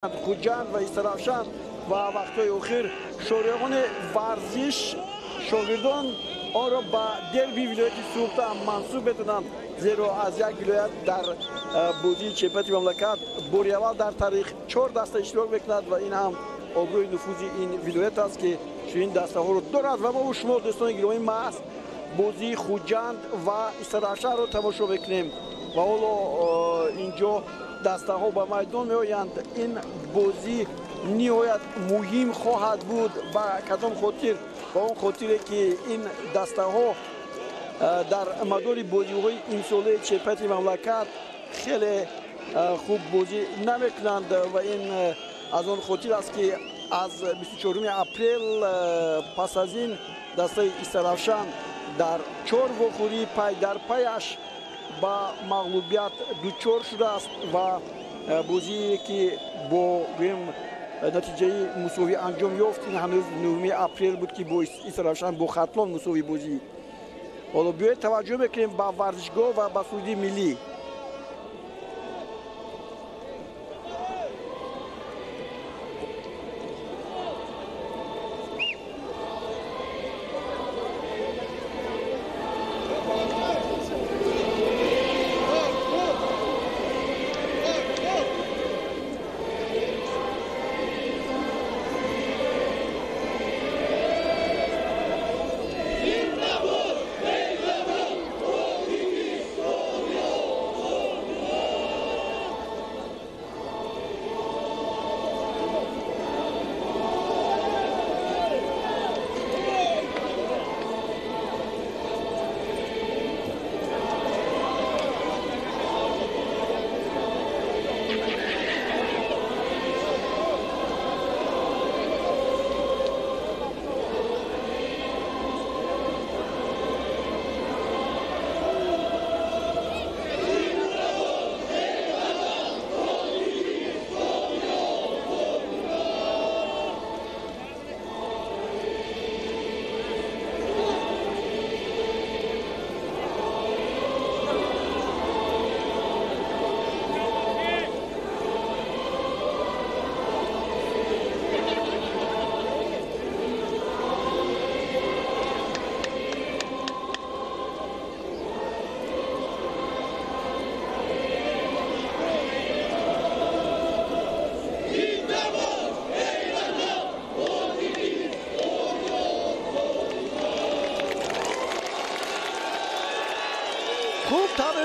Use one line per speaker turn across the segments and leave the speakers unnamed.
Хуҷанд ва Истаравшан ва вақтҳои охир шореҳони варзиш шогирдон онро ба дерби вилояти Суғд мансуб метавонанд, зеро аз як вилоят дар бозии чемпионати мамлакат бори аввал дар таърих чор даста иштирок мекунад ва ин ҳам обрӯи нуфузи ин вилоят аст, ки чунин дастаҳоро дорад. Ва мо шумо, дӯстони гиромӣ, маҳз бозии Хуҷанд ва Истаравшанро тамошо мекунем ва ҳоло инҷо дастаҳо ба майдон меоянд. Ин бозӣ ниҳоят муҳим хоҳад буд. Ба кадом хотир? Ба он хотире, ки ин дастаҳо дар мадори бозиҳои имсолаи чемпионати мамлакат хеле хуб бозӣ намекунанд ва ин аз он хотир аст, ки аз 24 апрел пас аз ин дастаи Истаравшан дар чор вохӯрии пай дар паяш ба мағлубият дучор шудааст ва бозие, ки бо гӯем натиҷаи мусовӣ анҷом ёфт, ин ҳанӯз 9 апрел буд, ки бо Истаравшан бо Хатлон мусовӣ бозӣ. Ҳоло биёед таваҷҷӯҳ мекунем ба варзишгоҳ ва ба суруди миллӣ.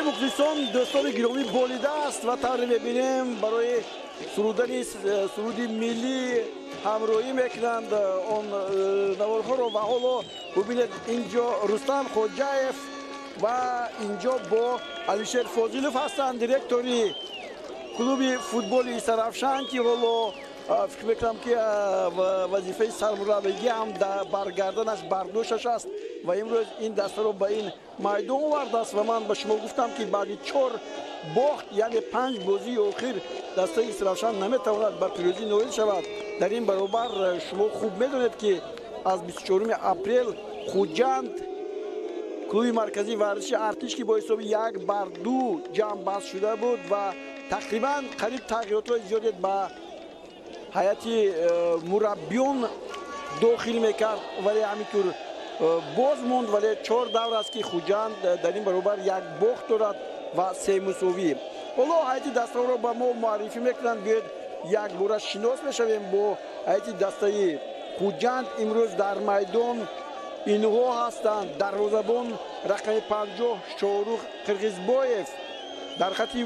Мухлисон, дӯстони гиромӣ, болидааст ва тавре мебинем, барои сурудани суруди миллӣ ҳамроҳӣ мекунанд он наворҳоро. Ва ҳоло бубинед, инҷо Рустам Хоҷаев ва инҷо бо Алишер Фозилов ҳастанд, директори клуби футболи Истаравшан, ки ҳоло фикр мекунам, ки вазифаи сармураббигӣ ҳам бар гарданаш, бар дӯшаш аст ва имрӯз ин дастаро ба ин майдон овардааст. Ва ман ба шумо гуфтам, ки баъди чор бохт, яъне панҷ бозии охир, дастаи Истаравшан наметавонад ба пирӯзӣ ноил шавад. Дар ин баробар шумо хуб медонед, ки аз 24 апрел Хуҷанд клуби марказии варзиши Артиш, ки бо ҳисоби 1-2 ҷамъбаст шуда буд ва тақрибан қариб тағйиротҳои зиёде ба ҳайати мураббиён дохил мекард, вале ҳамин тур боз монд. Вале чор давр аст, ки Хуҷанд дар ин баробар як бохт дорад ва се мусовӣ. Ҳоло ҳайати дастаҳоро ба мо муаррифӣ мекунанд. Биёед якбора шинос мешавем бо ҳайати дастаи Хуҷанд. Имрӯз дар майдон инҳо ҳастанд: дарвозабон рақами 50 Шоҳрух Қирғизбоев, дар хати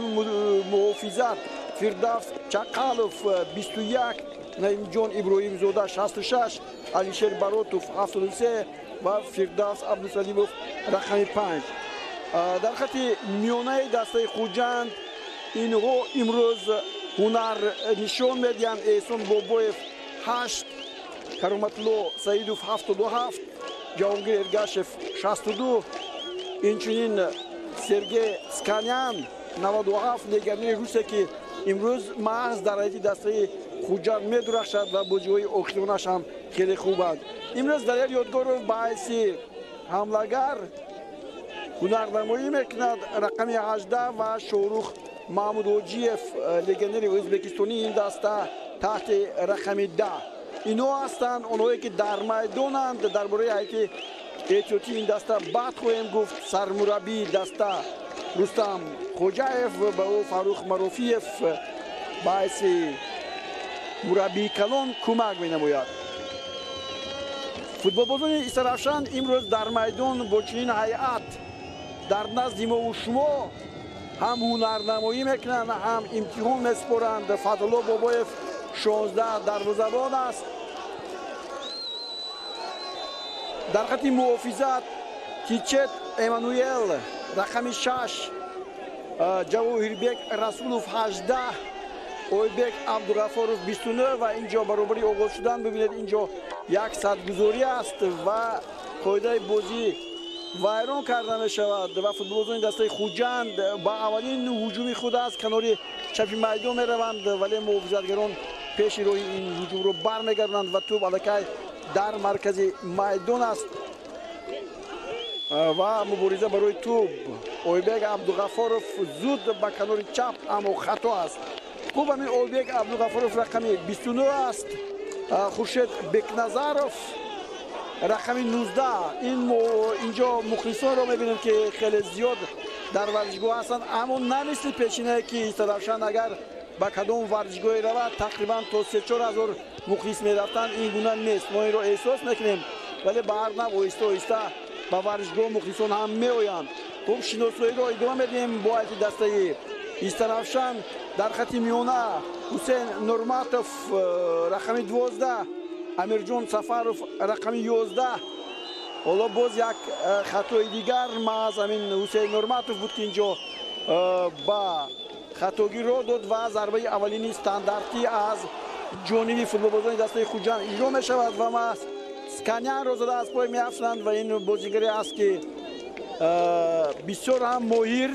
муҳофизат Фирдавс Чақалов 21, Наимҷон Иброҳимзода 66, Алишер Баротов 73 ва Фирдавс Абдусалимов рақами 5. Дар хати миёнаи дастаи Хуҷанд инҳо имрӯз ҳунар нишон медиҳанд: Эҳсон Бобоев 8, Кароматулло Саидов 77, Ҷаҳонгир Эргашев 62, инчунин Сергей Сканян 97, легионери Русия, ки имрӯз маҳз дар ҳайати дастаи Хуҷанд медурахшад ва бозиҳои охиронаш ҳам хеле хубанд. Имрӯз Далер Ёдгоров ба ҳайси ҳамлагар ҳунарнамоӣ мекунад, рақами 18, ва Шоҳрух Маҳмуд Ҳоҷиев, легионери ӯзбекистонии ин даста таҳти рақами 10. Инҳо ҳастанд онҳое ки дар майдонанд. Дар бораи ҳайати эҳтиётии ин даста баъд хоҳем гуфт. Сармураббии даста Рустам Хоҷаев ба ӯ Фаррух Марофиев ба ҳайси мураббии калон кӯмак менамояд. Футболбозони Истаравшан имрӯз дар майдон бо чунин ҳайат дар назди мову шумо ҳам ҳунарнамоӣ мекунанд, ҳам имтиҳон месупоранд. Фатҳулло Бобоев 16 дарвозабон аст. Дар хати муҳофизат Тичет Эммануэл рақами 6, Ҷавоҳирбек Расулов 18, Ойбек Абдуғафоров 29 ва инҷо баробари оғоз шудан бибинед, инҷо як садгузорӣ аст ва қоидаи бозӣ вайрон карда мешавад ва футболбозони дастаи Хуҷанд ба аввалин ҳуҷуми худ аз канори чапи майдон мераванд, вале муҳофизатгарон пеши роҳи ин ҳуҷумро бармегардонанд ва тӯб аллакай дар маркази майдон аст ва мубориза барои тӯб. Ойбек Абдуғафоров зуд ба канори чап, аммо хато аст. Хуб, ҳамин Ойбек Абдуғафоров рақами 29 аст. Хуршед Бекназаров рақами 19. Ин инҷо мухлисонро мебинем ки хеле зиёд дар варзишгоҳ ҳастанд, аммо на мисли пешинае ки Истаравшан агар ба кадом варзишгоҳе равад тақрибан то 3-4 ҳазор мухлис мерафтанд, ин гуна нест. Мо инро эҳсос мекунем, вале ба ҳар нав оҳиста оҳиста ба варзишгоҳ мухлисон ҳам меоянд. Хуб, шиносоиро идома медиҳем бо ҳайати дастаи Истаравшан. Дар хати миёна Ҳусейн Нурматов рақами 12, Амирҷон Сафаров рақами 11. Ҳоло боз як хатои дигар маҳз ҳамин Ҳусейн Нурматов буд ки инҷо ба хатогӣ роҳ дод ва зарбаи аввалини стандартӣ аз ҷониби футболбозони дастаи Хуҷанд иҷро мешавад ва маҳз Сканянро зада аз пой меафшананд ва ин бозигаре аст ки бисёр ҳам моҳир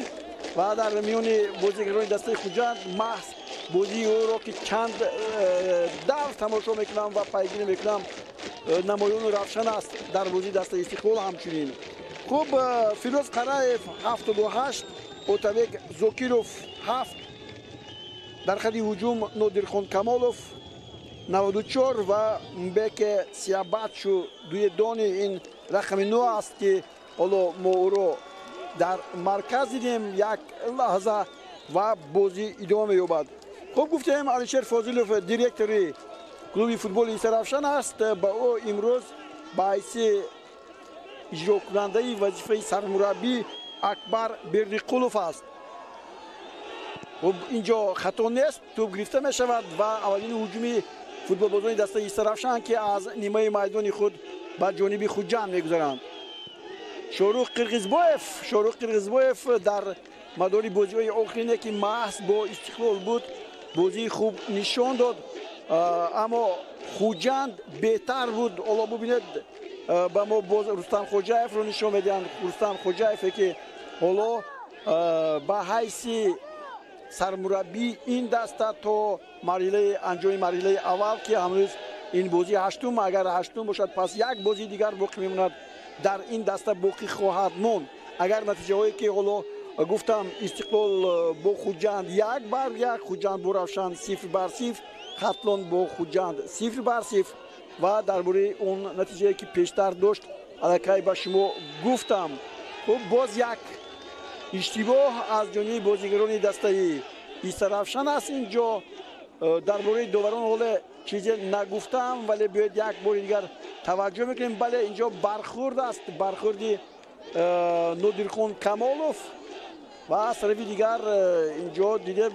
ва дар миёни бозигарони дастаи Хуҷанд маҳз бозии ӯро ки чанд давр тамошо мекунам ва пайгирӣ мекунам, намоёну равшан аст дар бозии дастаи Истиқлол ҳамчунин. Хуб, Фирӯз Қараев 78, Отабек Зокиров 7, дар хати ҳуҷум Нодирхон Камолов 94 ва Мбеке Сиабатшу дуедони ин рақами 9 аст ки ҳоло мо ӯро дар марказ дидем як лаҳза ва бозӣ идома меёбад. Хуб, гуфтем Алишер Фозилов директори клуби футболи Истаравшан аст. Ба ӯ имрӯз ба ҳайси иҷрокунандаи вазифаи сармураббӣ Акбар Бердиқулов аст. Хуб, инҷо хато нест, тӯб гирифта мешавад ва аввалин ҳуҷуми футболбозони дастаи Истаравшан ки аз нимаи майдони худ ба ҷониби Хуҷанд мегузаранд. Шорух Қирғизбоев дар мадори бозиҳои охирине ки маҳз бо Истиқлол буд бозии хуб нишон дод, аммо Хуҷанд беҳтар буд. Ҳоло бубинед, ба мо боз Рустам Хоҷаевро нишон медиҳанд. Рустам Хоҷаеве ки ҳоло ба ҳайси сармураббии ин даста то марҳилаи анҷоми марҳилаи аввал ки ҳанӯз ин бозӣ ҳаштум, агар ҳаштум бошад пас як бозии дигар боқӣ мемонад, дар ин даста боқӣ хоҳад монд. Агар натиҷаҳое ки ҳоло гуфтам, Истиқлол бо Хуҷанд 1-1, Хуҷанд бо Равшан 0-0, Хатлон бо Хуҷанд 0-0 ва дар бораи он натиҷае ки пештар дошт аллакай ба шумо гуфтам. Хуб, боз як иштибоҳ аз ҷониби бозигарони дастаи Истаравшан аст. Инҷо дар бораи доварон ҳоле чизе нагуфтам, вале биёед як бори дигар таваҷҷӯҳ мекунем. Бале, инҷо бархурд аст, бархурди Нодирхон Камолов ва аз тарафи дигар инҷо дидем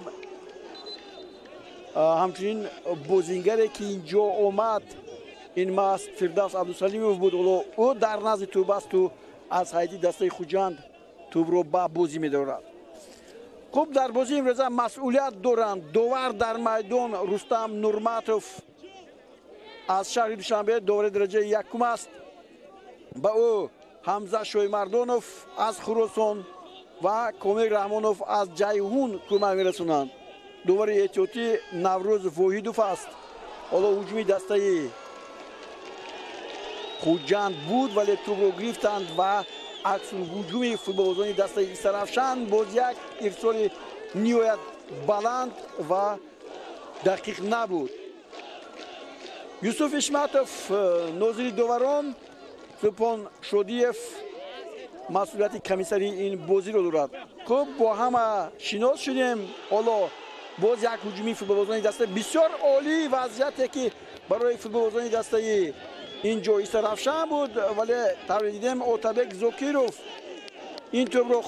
ҳамчунин бозингаре ки инҷо омад, ин маҳз Фирдавс Абдусалимов буд. Ҳоло ӯ дар назди тӯб асту аз ҳайати дастаи Хуҷанд тӯбро ба бозӣ медорад. Хуб, дар бозии имрӯза масъулият доранд довар дар майдон Рустам Нурматов аз шаҳри Душанбе, довари дараҷаи якум аст. Ба ӯ Ҳамза Шоимардонов аз Хуросон ва Комил Раҳмонов аз Ҷайҳун кӯмак мерасонанд. Довари эҳтиётӣ Наврӯз Воҳидов аст. Ҳоло ҳуҷуми дастаи Хуҷанд буд, вале тӯбро гирифтанд ва аксулҳуҷуми футболбозони дастаи Истаравшан боз як ирсоли ниҳоят Баланд ва дақиқ набуд. Юсуф Ишматов, нозири доварон, Субҳон Шодиев масъулияти комиссарии ин бозиро дорад. Хуб, бо ҳама шинос шудем. Ҳоло боз як ҳуҷуми футболбозони даста, бисёр олӣ вазъияте ки барои футболбозони дастаи ин ҷо Истаравшан буд, вале тавре дидем, Отабек Зокиров ин тӯбро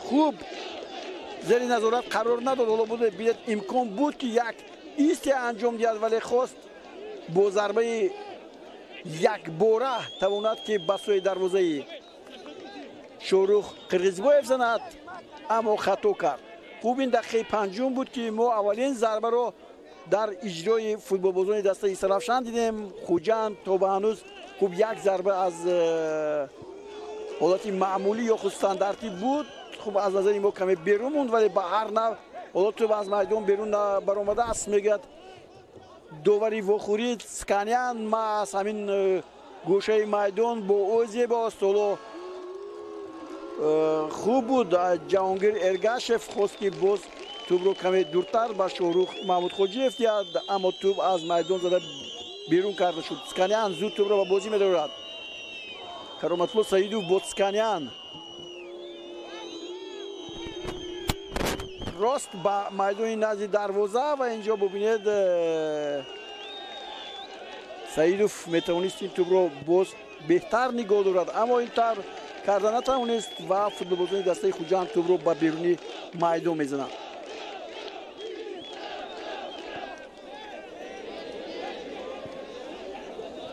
хуб зери назорат қарор надод. Ҳоло бинед, имкон буд, ки як исте анҷом диҳад, вале хост бо зарбаи якбора тавонад, ки ба сӯи дарвозаи Шорух Қирғизбоев занад, аммо хато кард. Хуб, ин дақиқаи панҷум буд, ки мо аввалин зарбаро дар иҷрои футболбозони дастаи Истаравшан дидем. Хуҷанд то ба ҳанӯз хуб як зарба аз ҳолати маъмулӣ ё худ стандартӣ буд. Хуб, аз назари мо каме берун монд, вале ба ҳар нав ҳоло тӯб аз майдон берун баромадааст, мегӯяд довари вохӯрӣ Сканян. Маҳз ҳамин гӯшаи майдон бо ӯ зебост. Ҳоло хуб буд, Ҷаҳонгир Эргашев хост, ки боз тӯбро каме дуртар ба Шоҳрух Маҳмудхоҷиев диҳад, аммо тӯб аз майдон зада берун карда шуд. Сканян зуд тӯбро ба бозӣ медорад. Кароматулло Саидов бо Сканян рост ба майдони назди дарвоза, ва инҷо бубинед, Саидов метавонист ин тӯбро боз беҳтар нигоҳ дорад, аммо ин тавр карда натавонист ва футболбозони дастаи Хуҷанд тӯбро ба берунӣ майдон мезананд.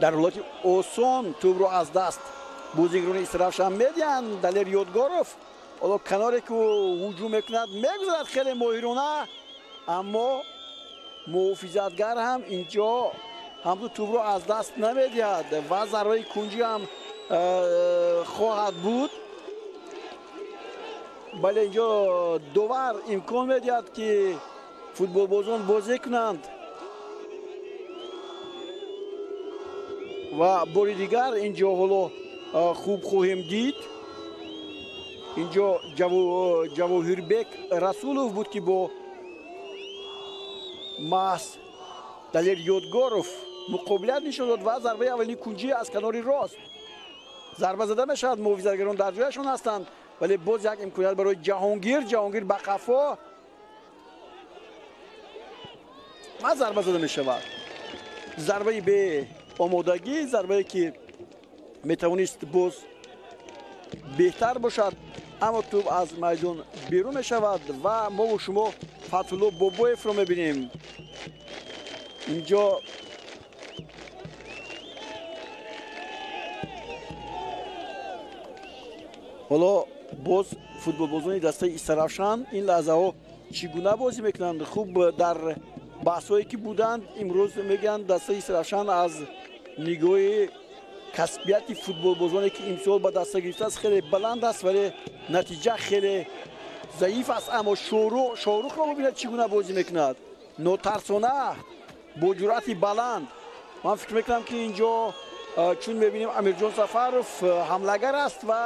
Дар ҳолати осон тӯбро аз даст бозигарони Истаравшан медиҳанд. Далер Ёдгоров ҳоло каноре ки ҳуҷум мекунад, мегузарад хеле моҳирона, аммо муҳофизатгар ҳам инҷо ҳамту тӯбро аз даст намедиҳад ва зарбаи кунҷӣ ҳам хоҳад буд. Бале, инҷо довар имкон медиҳад, ки футболбозон бозӣ кунанд ва бори дигар инҷо ҳоло хуб хоҳем дид. Инҷо Ҷавоҳирбек Расулов буд, ки бо маҳз Далер Ёдгоров муқобилият нишон дод ва зарбаи аввалини кунҷӣ аз канори рост зарба зада мешавад. Муҳофизатгарон дар ҷояшон ҳастанд, вале боз як имконият барои Ҷаҳонгир. Ҷаҳонгир ба қафо ва зарба зада мешавад. Зарбаи беомодагӣ, зарбае ки метавонист боз беҳтар бошад, аммо тӯб аз майдон берун мешавад ва мову шумо Фатҳулло Бобоевро мебинем. Инҷо ҳоло боз футболбозони дастаи Истаравшан ин лаҳзаҳо чӣ гуна бозӣ мекунанд? Хуб, дар баҳсҳое ки буданд имрӯз, мегӯянд, дастаи Истаравшан аз нигоҳи касбияти футболбозоне, ки имсол ба даста гирифтааст, хеле баланд аст, вале натиҷа хеле заиф аст. Аммо Шоҳрухро бубинед, чӣ гуна бозӣ мекунад, нотарсона, бо ҷуръати баланд. Ман фикр мекунам, ки инҷо чун мебинем, Амирҷон Сафаров ҳамлагар аст ва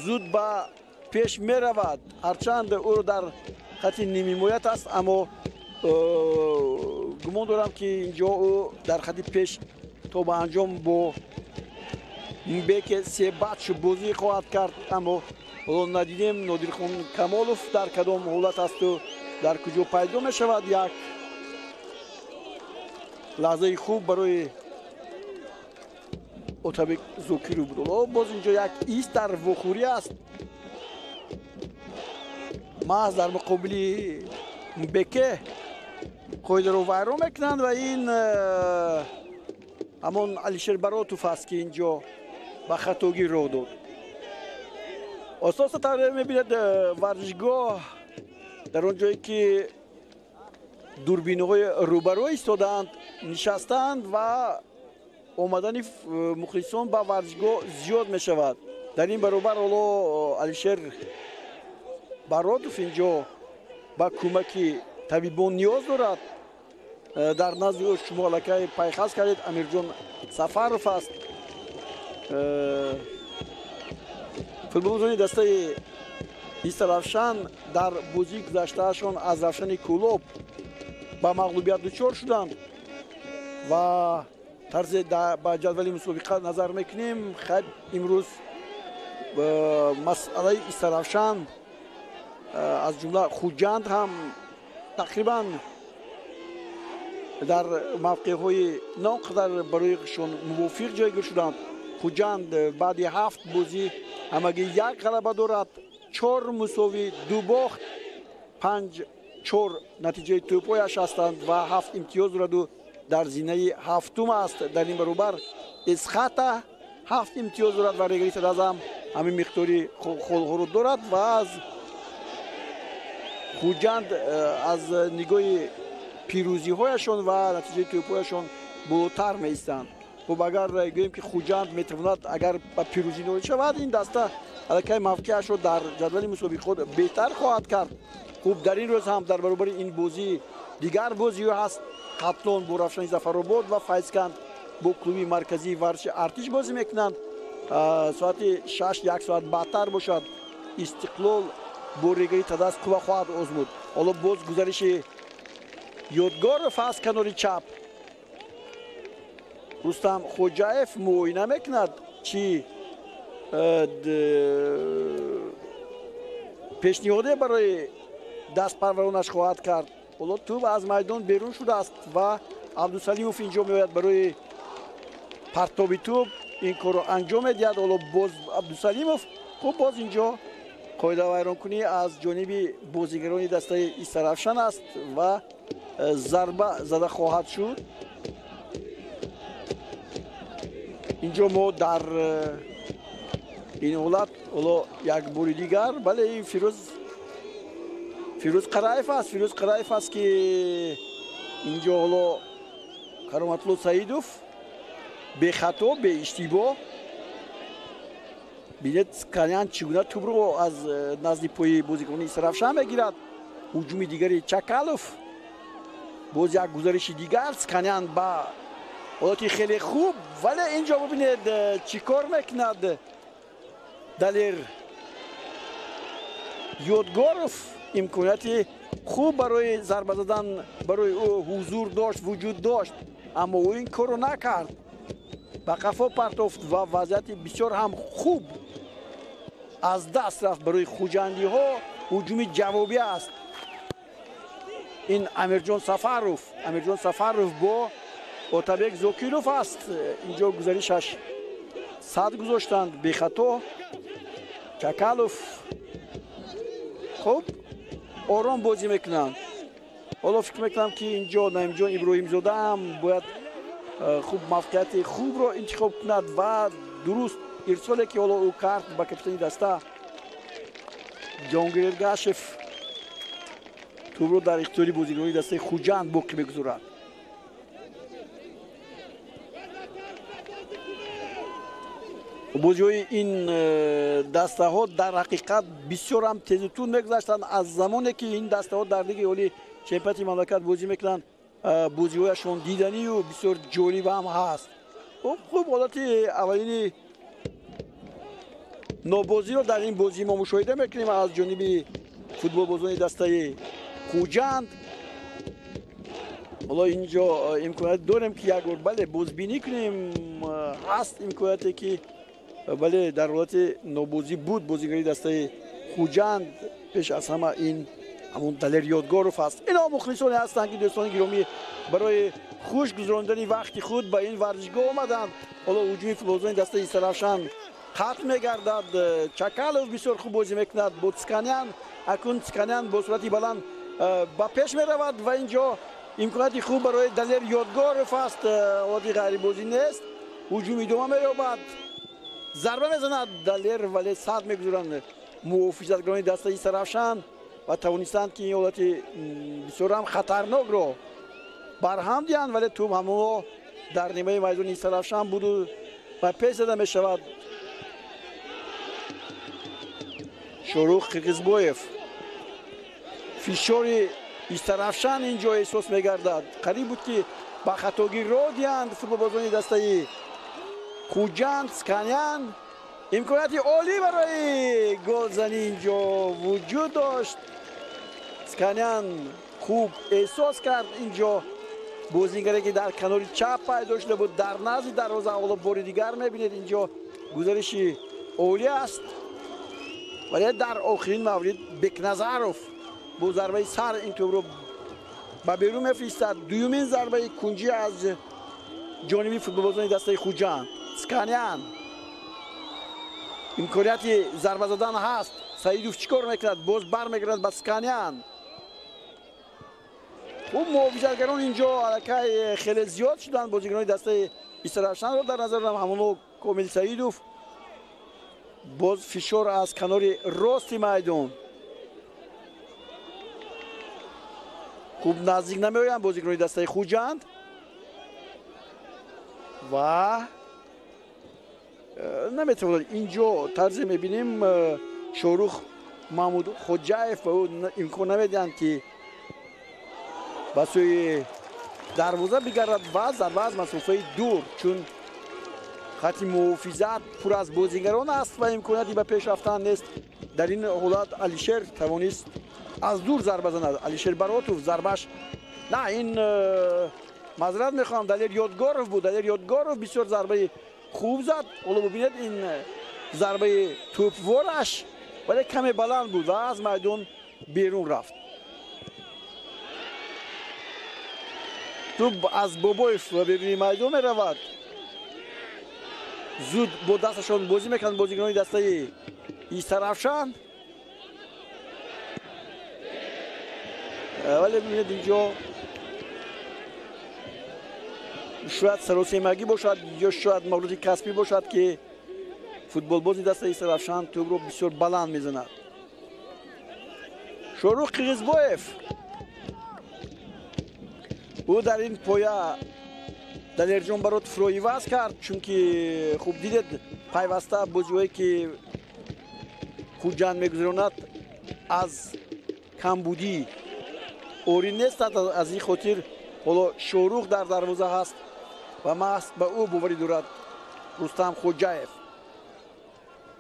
зуд ба пеш меравад. Ҳарчанд ӯро дар хати нимҳимоят аст, аммо гумон дорам, ки инҷо ӯ дар хати пеш то ба анҷом бо Мбеке Себатш бозӣ хоҳад кард. Аммо ҳоло надидем, Нодирхон Камолов дар кадом ҳолат асту дар куҷо пайдо мешавад. Як лаҳзаи хуб барои Отабек Зокиров буд. Ҳоло боз инҷо як ист дар вохӯрӣ аст, маҳз дар муқобили Мбеке қоидаро вайрон мекунанд ва ин ҳамон Алишер Баротов аст, ки инҷо ба хатогӣ роҳ дод. Оста оста мебинед, варзишгоҳ дар он ҷое ки дурбинаҳои рӯбарӯ истодаанд, нишастаанд ва омадани мухлисон ба варзишгоҳ зиёд мешавад. Дар ин баробар ҳоло Алишер Баротов инҷо ба кӯмаки табибон ниёз дорад. Дар назди ӯ, шумо аллакай пайхас кардед, Амирҷон Сафаров аст. Футболбозони дастаи Истаравшан дар бозии гузаштаашон аз Равшани Кӯлоб ба мағлубият дучор шуданд ва тарзе ба ҷадвали мусобиқа назар мекунем, хайр, имрӯз масъалаи Истаравшан аз ҷумла Хуҷанд ҳам тақрибан дар мавқеъҳои на он қадар бароишон мувофиқ ҷойгир шуданд. Хуҷанд баъди 7 бозӣ ҳамагӣ 1 ғалаба дорад, 4 мусовӣ, 2 бохт, 5-4 натиҷаи тӯбҳояш ҳастанд ва 7 имтиёз дораду дар зинаи 7-ум аст. Дар ин баробар Эсхата 7 имтиёз дорад ва Регари Тадаз ҳам ҳамин миқдори холҳоро дорад ва аз Хуҷанд аз нигоҳи пирӯзиҳояшон ва натиҷаи тӯбҳояшон болотар меистанд. Хуб, агар гӯем ки Хуҷанд метавонад агар ба пирӯзӣ ноил шавад, ин даста аллакай мавқеашро дар ҷадвали мусобиқот беҳтар хоҳад кард. Хуб, дар ин рӯз ҳам дар баробари ин бозӣ дигар бозиҳо ҳаст. Хатлон бо Равшани Зафаробод ва Файзканд бо клуби марказии варзиши Артиш бозӣ мекунанд. Соати 6 як соат баъдтар бошад, Истиқлол бо Регари Тадаз қувва хоҳад озмуд. Ҳоло боз гузариши Ёдгоров аз канори чап. Рустам Хоҷаев муоина мекунад, чӣ пешниҳоде барои дастпарваронаш хоҳад кард. Ҳоло тӯб аз майдон берун шудааст ва Абдусалимов инҷо меояд барои партоби тӯб, ин корро анҷом медиҳад. Ҳоло боз Абдусалимов, хуб, боз инҷо қоидавайронкунӣ аз ҷониби бозигарони дастаи Истаравшан аст ва зарба зада хоҳад шуд. Инҷо мо дар ин ҳолат ҳоло як бори дигар, бале, ин Фирӯз Қараев аст. Фирӯз Қараев аст ки инҷо ҳоло Кароматулло Саидов бехато, беиштибоҳ. Бинед, Сканян чӣ гуна тӯбро аз назди пои бозикони Истаравшан мегирад. Ҳуҷуми дигари Чакалов, боз як гузариши дигар, Сканян ба ҳолати хеле хуб, вале инҷо бибинед чӣ кор мекунад Далер Ёдгоров. Имконияти хуб барои зарба задан барои ӯ ҳузур дошт, вуҷуд дошт, аммо ӯ ин корро накард, ба қафо партофт ва вазъияти бисёр ҳам хуб аз даст рафт барои хуҷандиҳо. Ҳуҷуми ҷавобӣ аст. Ин Амирҷон Сафаров, Амирҷон Сафаров бо Отабек Зокиров аст. Инҷо гузаришаш сад гузоштанд бехато. Чакалов хуб ором бозӣ мекунанд. Ҳоло фикр мекунам ки инҷо Наимҷон Иброҳимзода ҳам бояд хуб мавқеияти хубро интихоб кунад ва дуруст ирсоле ки ҳоло ӯ кард ба капитани даста Ҷонгир Эргашев, тӯбро дар ихтиёри бозигарони дастаи Хуҷанд боқӣ мегузорад. Бозиҳои ин дастаҳо дар ҳақиқат бисёр ҳам тезу тунд мегузаштанд. Аз замоне ки ин дастаҳо дар лигаи олии чемпионати мамлакат бозӣ мекунанд, бозиҳояшон диданию бисёр ҷолиб ҳам ҳаст. Хуб, ҳолати аввалини нобозиро дар ин бозӣ мо мушоҳида мекунем аз ҷониби футболбозони дастаи Хуҷанд. Ҳоло инҷо имконият дорем ки як бор, бале, бозбинӣ кунем. Ҳаст имконияте ки, бале, дар ҳолати нобозӣ буд бозигари дастаи Хуҷанд. Пеш аз ҳама ин ҳамон Далер Ёдгоров аст. Ино мухлисоне ҳастанд ки, дӯстони гиромӣ, барои хуш гузарондани вақти худ ба ин варзишгоҳ омаданд. Ҳоло ҳуҷуми футболбозони дастаи Истаравшан қатъ мегардад. Чакалов бисёр хуб бозӣ мекунад бо Цканян. Акнун Цканян бо суръати баланд ба пеш меравад ва инҷо имконияти хуб барои Далер Ёдгоров аст. Ҳолати ғайрибозӣ нест, ҳуҷум идома меёбад. Зарба мезанад Далер, вале сад мегузоранд муҳофизатгарони дастаи Истаравшан ва тавонистанд ки ин ҳолати бисёр ҳам хатарнокро барҳам диҳанд, вале тӯб ҳамонҳо дар нимаи майдони Истаравшан буду ба пеш зада мешавад. Шорух Қирғизбоев, фишори Истаравшан инҷо эҳсос мегардад. Қариб буд ки ба хатогӣ роҳ диҳанд футболбозони дастаи Хуҷанд. Сканян Имконияти олӣ барои голзанӣ инҷо вуҷуд дошт. Сканян хуб эҳсос кард инҷо бозингаре ки дар канори чап пайдо шуда буд дар назди дарвоза. Ҳоло бори дигар мебинед, инҷо гузариши олӣ аст, вале дар охирин маврид Бекназаров бо зарбаи сар ин тӯбро ба берун мефиристад. Дуюмин зарбаи кунҷӣ аз ҷониби футболбозони дастаи Хуҷанд. Сканян, имконияти зарба задан ҳаст. Саидов чӣ кор мекунад? Боз бармегардад ба Сканян. Хуб, муҳофизатгарон инҷо аллакай хеле зиёд шуданд. Бозигарони дастаи Истаравшанро дар назар дорам, ҳамоно Комил Саидов. Боз фишор аз канори рости майдон. Хуб, наздик намеоянд бозигарони дастаи Хуҷанд ва наметавонад. Инҷо тарзе мебинем, Шорух Маҳмуд Хоҷаев ба ӯ имкон намедиҳанд, ки ба сӯи дарвоза бигардад ва зарба аз масофаи дур, чун хати муҳофизат пур аз бозигарон аст ва имконияти ба пеш рафтан нест. Дар ин ҳолат Алишер тавонист аз дур зарба занад. Алишер Баротов зарбаш на, ин маъзарат мехоҳам, Далер Ёдгоров буд. Далер Ёдгоров бисёр зарбаи хуб зад. Ҳоло бубинед ин зарбаи тӯпвораш, вале каме баланд буд ва аз майдон берун рафт. Тӯб аз Бобоев ба беруни майдон меравад. Зуд бо дасташон бозӣ мекунанд бозигарони дастаи Истаравшан, вале бибинед, инҷо шояд саросемагӣ бошад ё шояд мавлуди касбӣ бошад, ки футболбози дастаи Истаравшан тӯбро бисёр баланд мезанад. Шорух Қирғизбоев, ӯ дар ин поя Далерҷон Баротовро иваз кард, чунки хуб дидед, пайваста бозиҳое ки Хуҷанд мегузаронад, аз камбудӣ орӣ нестанд. Аз ин хотир ҳоло Шорух дар дарвоза ҳаст ва маҳз ба ӯ боварӣ дорад Рустам Хоҷаев.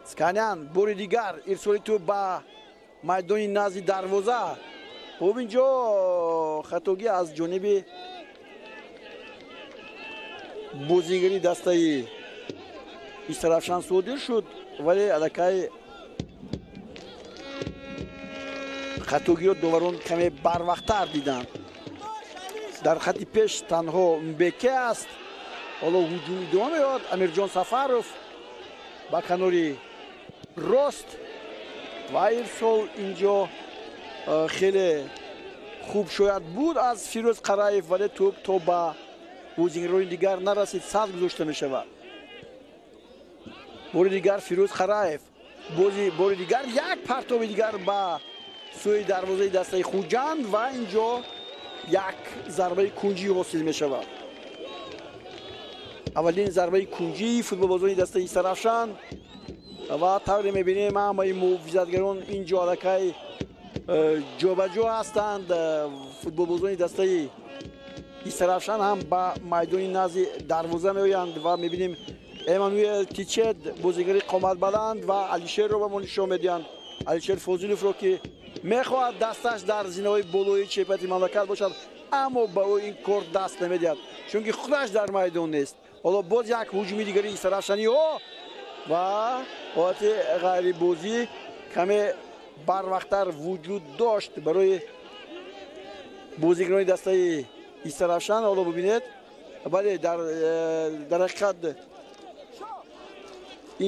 Сканян, бори дигар ирсоли тӯб ба майдони назди дарвоза. Хуб, инҷо хатогӣ аз ҷониби бозигари дастаи Истаравшан содир шуд, вале аллакай хатогиро доварон каме барвақттар диданд. Дар хати пеш танҳо Мбеке аст. Ҳоло ҳуҷум идома меёбад. Амирҷон Сафаров ба канори рост ва ирсол инҷо хеле хуб шояд буд аз Фирӯз Қараев, вале тӯб то ба бозигарони дигар нарасид, сад гузошта мешавад. Бори дигар Фирӯз Қараев, бори дигар як партоби дигар ба сӯи дарвозаи дастаи Хуҷанд ва инҷо як зарбаи кунҷӣ ҳосил мешавад. Аввалин зарбаи кунҷии футболбозони дастаи Истаравшан ва тавре мебинем, ҳамаи муҳофизатгарон инҷо аллакай ҷобаҷо ҳастанд. Футболбозони дастаи Истаравшан ҳам ба майдони назди дарвоза меоянд ва мебинем Эммануэл Тичет, бозигари қоматбаланд, ва Алишерро ба мо нишон медиҳанд. Алишер Фозиловро, ки мехоҳад дасташ дар зинаҳои болои чемпионати мамлакат бошад, аммо ба ӯ ин кор даст намедиҳад, чунки худаш дар майдон нест. Ҳоло боз як ҳуҷуми дигари Истаравшаниҳо ва ҳолати ғайрибозӣ каме барвақттар вуҷуд дошт барои бозигарони дастаи Истаравшан. Ҳоло бубинед, бале, дар ҳақиқат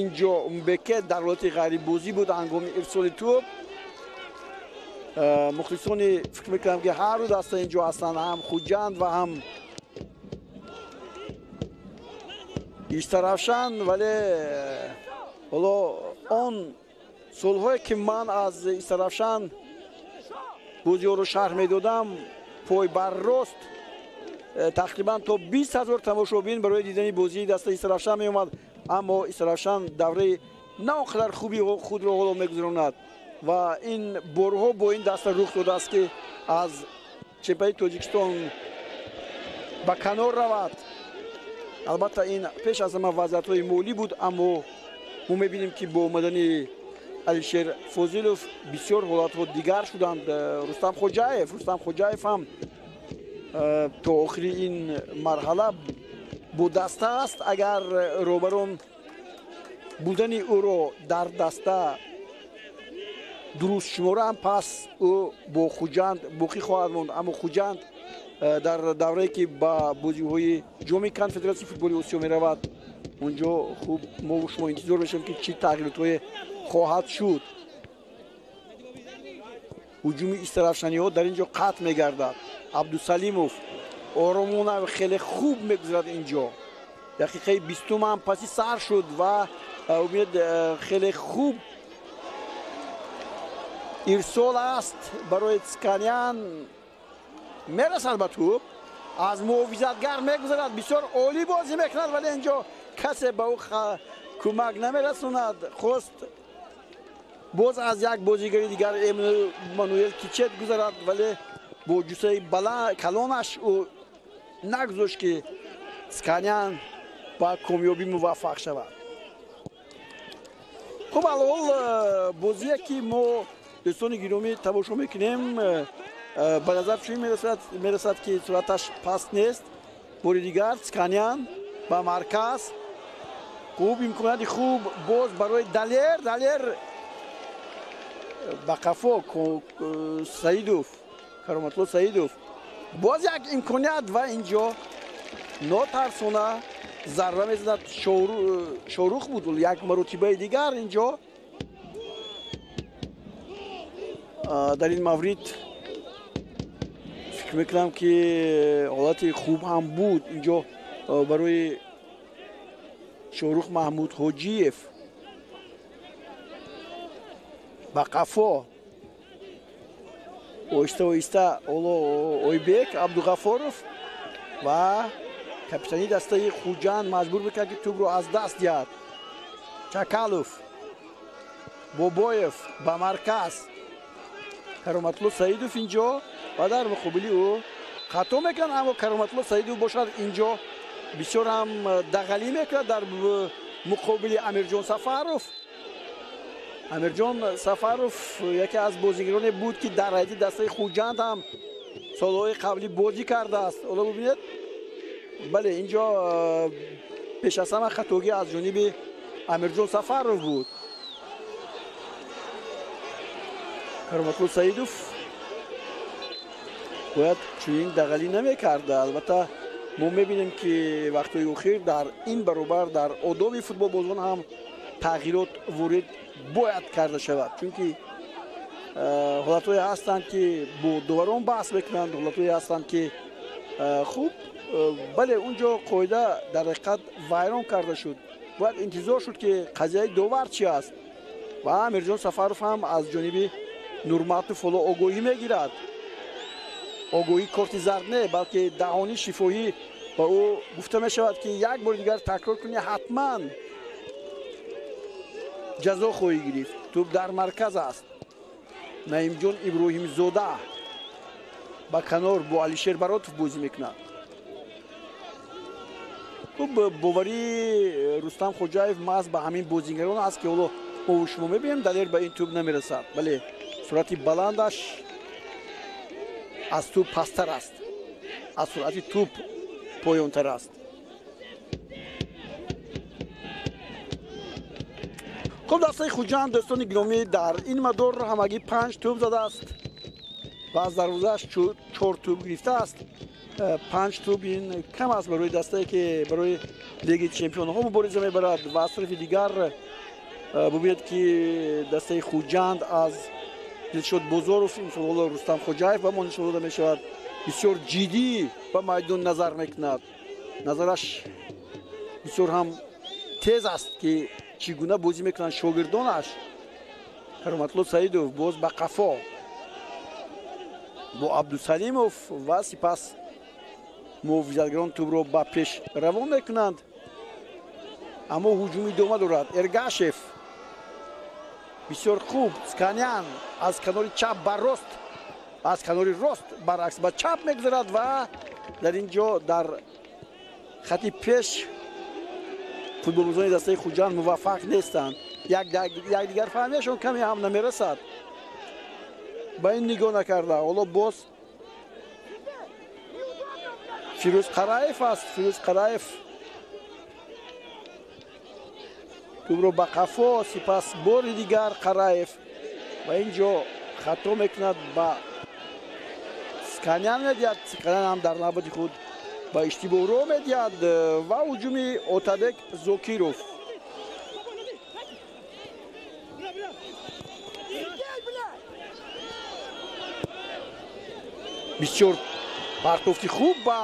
инҷо Мбеке дар ҳолати ғайрибозӣ буд ҳангоми ирсоли тӯб. Мухлисони, фикр мекунам, ки ҳар ду даста инҷо ҳастанд, ҳам Хуҷанд ва ҳам Истаравшан, вале ҳоло он солҳое ки ман аз Истаравшан бозиҳоро шарҳ медодам, пой бар рост тақрибан то 20 ҳазор тамошобин барои дидани бозии дастаи Истаравшан меомад, аммо Истаравшан давраи на он қадар хуби худро ҳоло мегузаронад ва ин борҳо бо ин даста рух додааст, ки аз чемпионати Тоҷикистон ба канор равад. Албатта, ин пеш аз ҳама вазъиятҳои молӣ буд, аммо Мо мебинем, ки бо омадани Алишер Фозилов бисёр ҳолатҳо дигар шуданд. Рустам Хоҷаев ҳам то охири ин марҳала бо даста аст. Агар роҳбарон будани ӯро дар даста дуруст шуморанд, пас ӯ бо Хуҷанд боқӣ хоҳад монд. Аммо Хуҷанд дар даврае, ки ба бозиҳои Ҷоми Конфедератсияи футболи Осиё меравад, онҷо хуб мо шумо интизор мешавем, ки чӣ тағйиротҳое хоҳад шуд. Ҳуҷуми истарафшаниҳо дар ин ҷо қатъ мегардад. Абдусалимов оромона хеле хуб мегузарад. Ин ҷо дақиқаи 20-ум ҳам паси сар шуд ва умед хеле хуб ирсол аст барои Цканян. Мерасад ба тӯб, аз муҳофизатгар мегузарад, бисёр олӣ бозӣ мекунад, вале ин ҷо касе ба ӯ кӯмак намерасонад. Хост боз аз як бозигари дигар, Эммануэл Кичет, гузарад, вале бо ҷуссаи калонаш ӯ нагузошт, ки Сканян ба комёбӣ муваффақ шавад. Хуб, алҳол бозие, ки мо, дӯстони гиромӣ, тамошо мекунем, ба назар чунин мерасад, ки суръаташ паст нест. Бори дигар Сканян ба марказ. Хуб, имконияти хуб боз барои Далер. Далер ба қафо, Саидов, Кароматло Саидов. Боз як имконият ва инҷо нотарсона зарба мезанад. Шорух буд. Як маротибаи дигар инҷо дар ин маврид фикр мекунам, ки ҳолати хуб ҳам буд инҷо барои Шорух Маҳмуд Ҳоҷиев. Ба қафо, оҳиста оҳиста ҳоло Ойбек Абдуғафоров ва капитани дастаи Хуҷанд маҷбур мекард, ки тӯбро аз даст диҳад. Чакалов, Бобоев ба марказ, Кароматло Саидов инҷо ва дар муқобили ӯ хато мекунад, аммо Кароматло Саидов бошад, инҷо бисёр ҳам дағалӣ мекунад дар муқобили Амирҷон Сафаров. Амирҷон Сафаров яке аз бозигароне буд, ки дар ҳайати дастаи Хуҷанд ҳам солҳои қаблӣ бозӣ кардааст. Ҳоло бубинед, бале, инҷо пеш аз ҳама хатогӣ аз ҷониби Амирҷон Сафаров буд. Кароматло Саидов бояд чунин дағалӣ намекард. Албатта, мо мебинем, ки вақтҳои охир дар ин баробар дар одоби футболбозон ҳам тағйирот ворид бояд карда шавад, чунки ҳолатҳое ҳастанд, ки бо доварон баҳс мекунанд, ҳолатҳое ҳастанд, ки хуб, бале, он ҷо қоида дар ҳақиқат вайрон карда шуд. Бояд интизор шуд, ки қазияи довар чи аст. Ва Амирҷон Сафаров ҳам аз ҷониби Нурматов ҳоло огоҳӣ мегирад. Огоҳӣ корти зард не, балки даҳонӣ, шифоҳӣ ба ӯ гуфта мешавад, ки як бори дигар такрор кунӣ, ҳатман ҷазо хоҳӣ гирифт. Тӯб дар марказ аст. Наимҷон Иброҳимзода ба канор бо Алишер Баротов бозӣ мекунад. Хуб, боварии Рустам Хоҷаев маҳз ба ҳамин бозигарон аст, ки ҳоло мо шумо мебинем. Далер ба ин тӯб намерасад. Бале, суръати баландаш аз тӯб пасттар аст, аз суръати тӯб поёнтар аст. Хуб, дастаи Хуҷанд, дӯстони гиромӣ, дар ин мадор ҳамагӣ панҷ тӯб задааст ва аз дарвозааш чор тӯб гирифтааст. Панҷ тӯб ин кам аст барои дастае, ки барои Лиги чемпионҳо мубориза мебарад. Ва аз тарафи дигар бубинед, ки дастаи Хуҷанд аз Дилшод Бозоров, имсол ҳоло Рустам Хоҷаев ба мо нишон дода мешавад, бисёр ҷиддӣ ба майдон назар мекунад. Назараш бисёр ҳам тез аст, ки чӣ гуна бозӣ мекунанд шогирдонаш. Кароматло Саидов боз ба қафо бо Абдусалимов ва сипас муҳофизатгарон тӯбро ба пеш равон мекунанд, аммо ҳуҷум идома дорад. Эргашев бисёр хуб. Сканян аз канори чап ба рост, аз канори рост баръакс ба чап мегузарад ва дар ин ҷо дар хати пеш Футболбозони дастаи Хуҷанд муваффақ нестанд. Якдигар фаҳмияшон каме ҳам намерасад. Ба ин нигоҳ накарда. Ҳоло боз Фирӯз Қараев аст. Фирӯз Қараев тӯбро ба қафо, сипас бори дигар Қараев ва ин ҷо хато мекунад, ба Сканян медиҳад. Сканян ҳам дар навбати худ ба иштибоҳ роҳ медиҳад ва ҳуҷуми Отабек Зокиров. Бисёр партофти хуб ба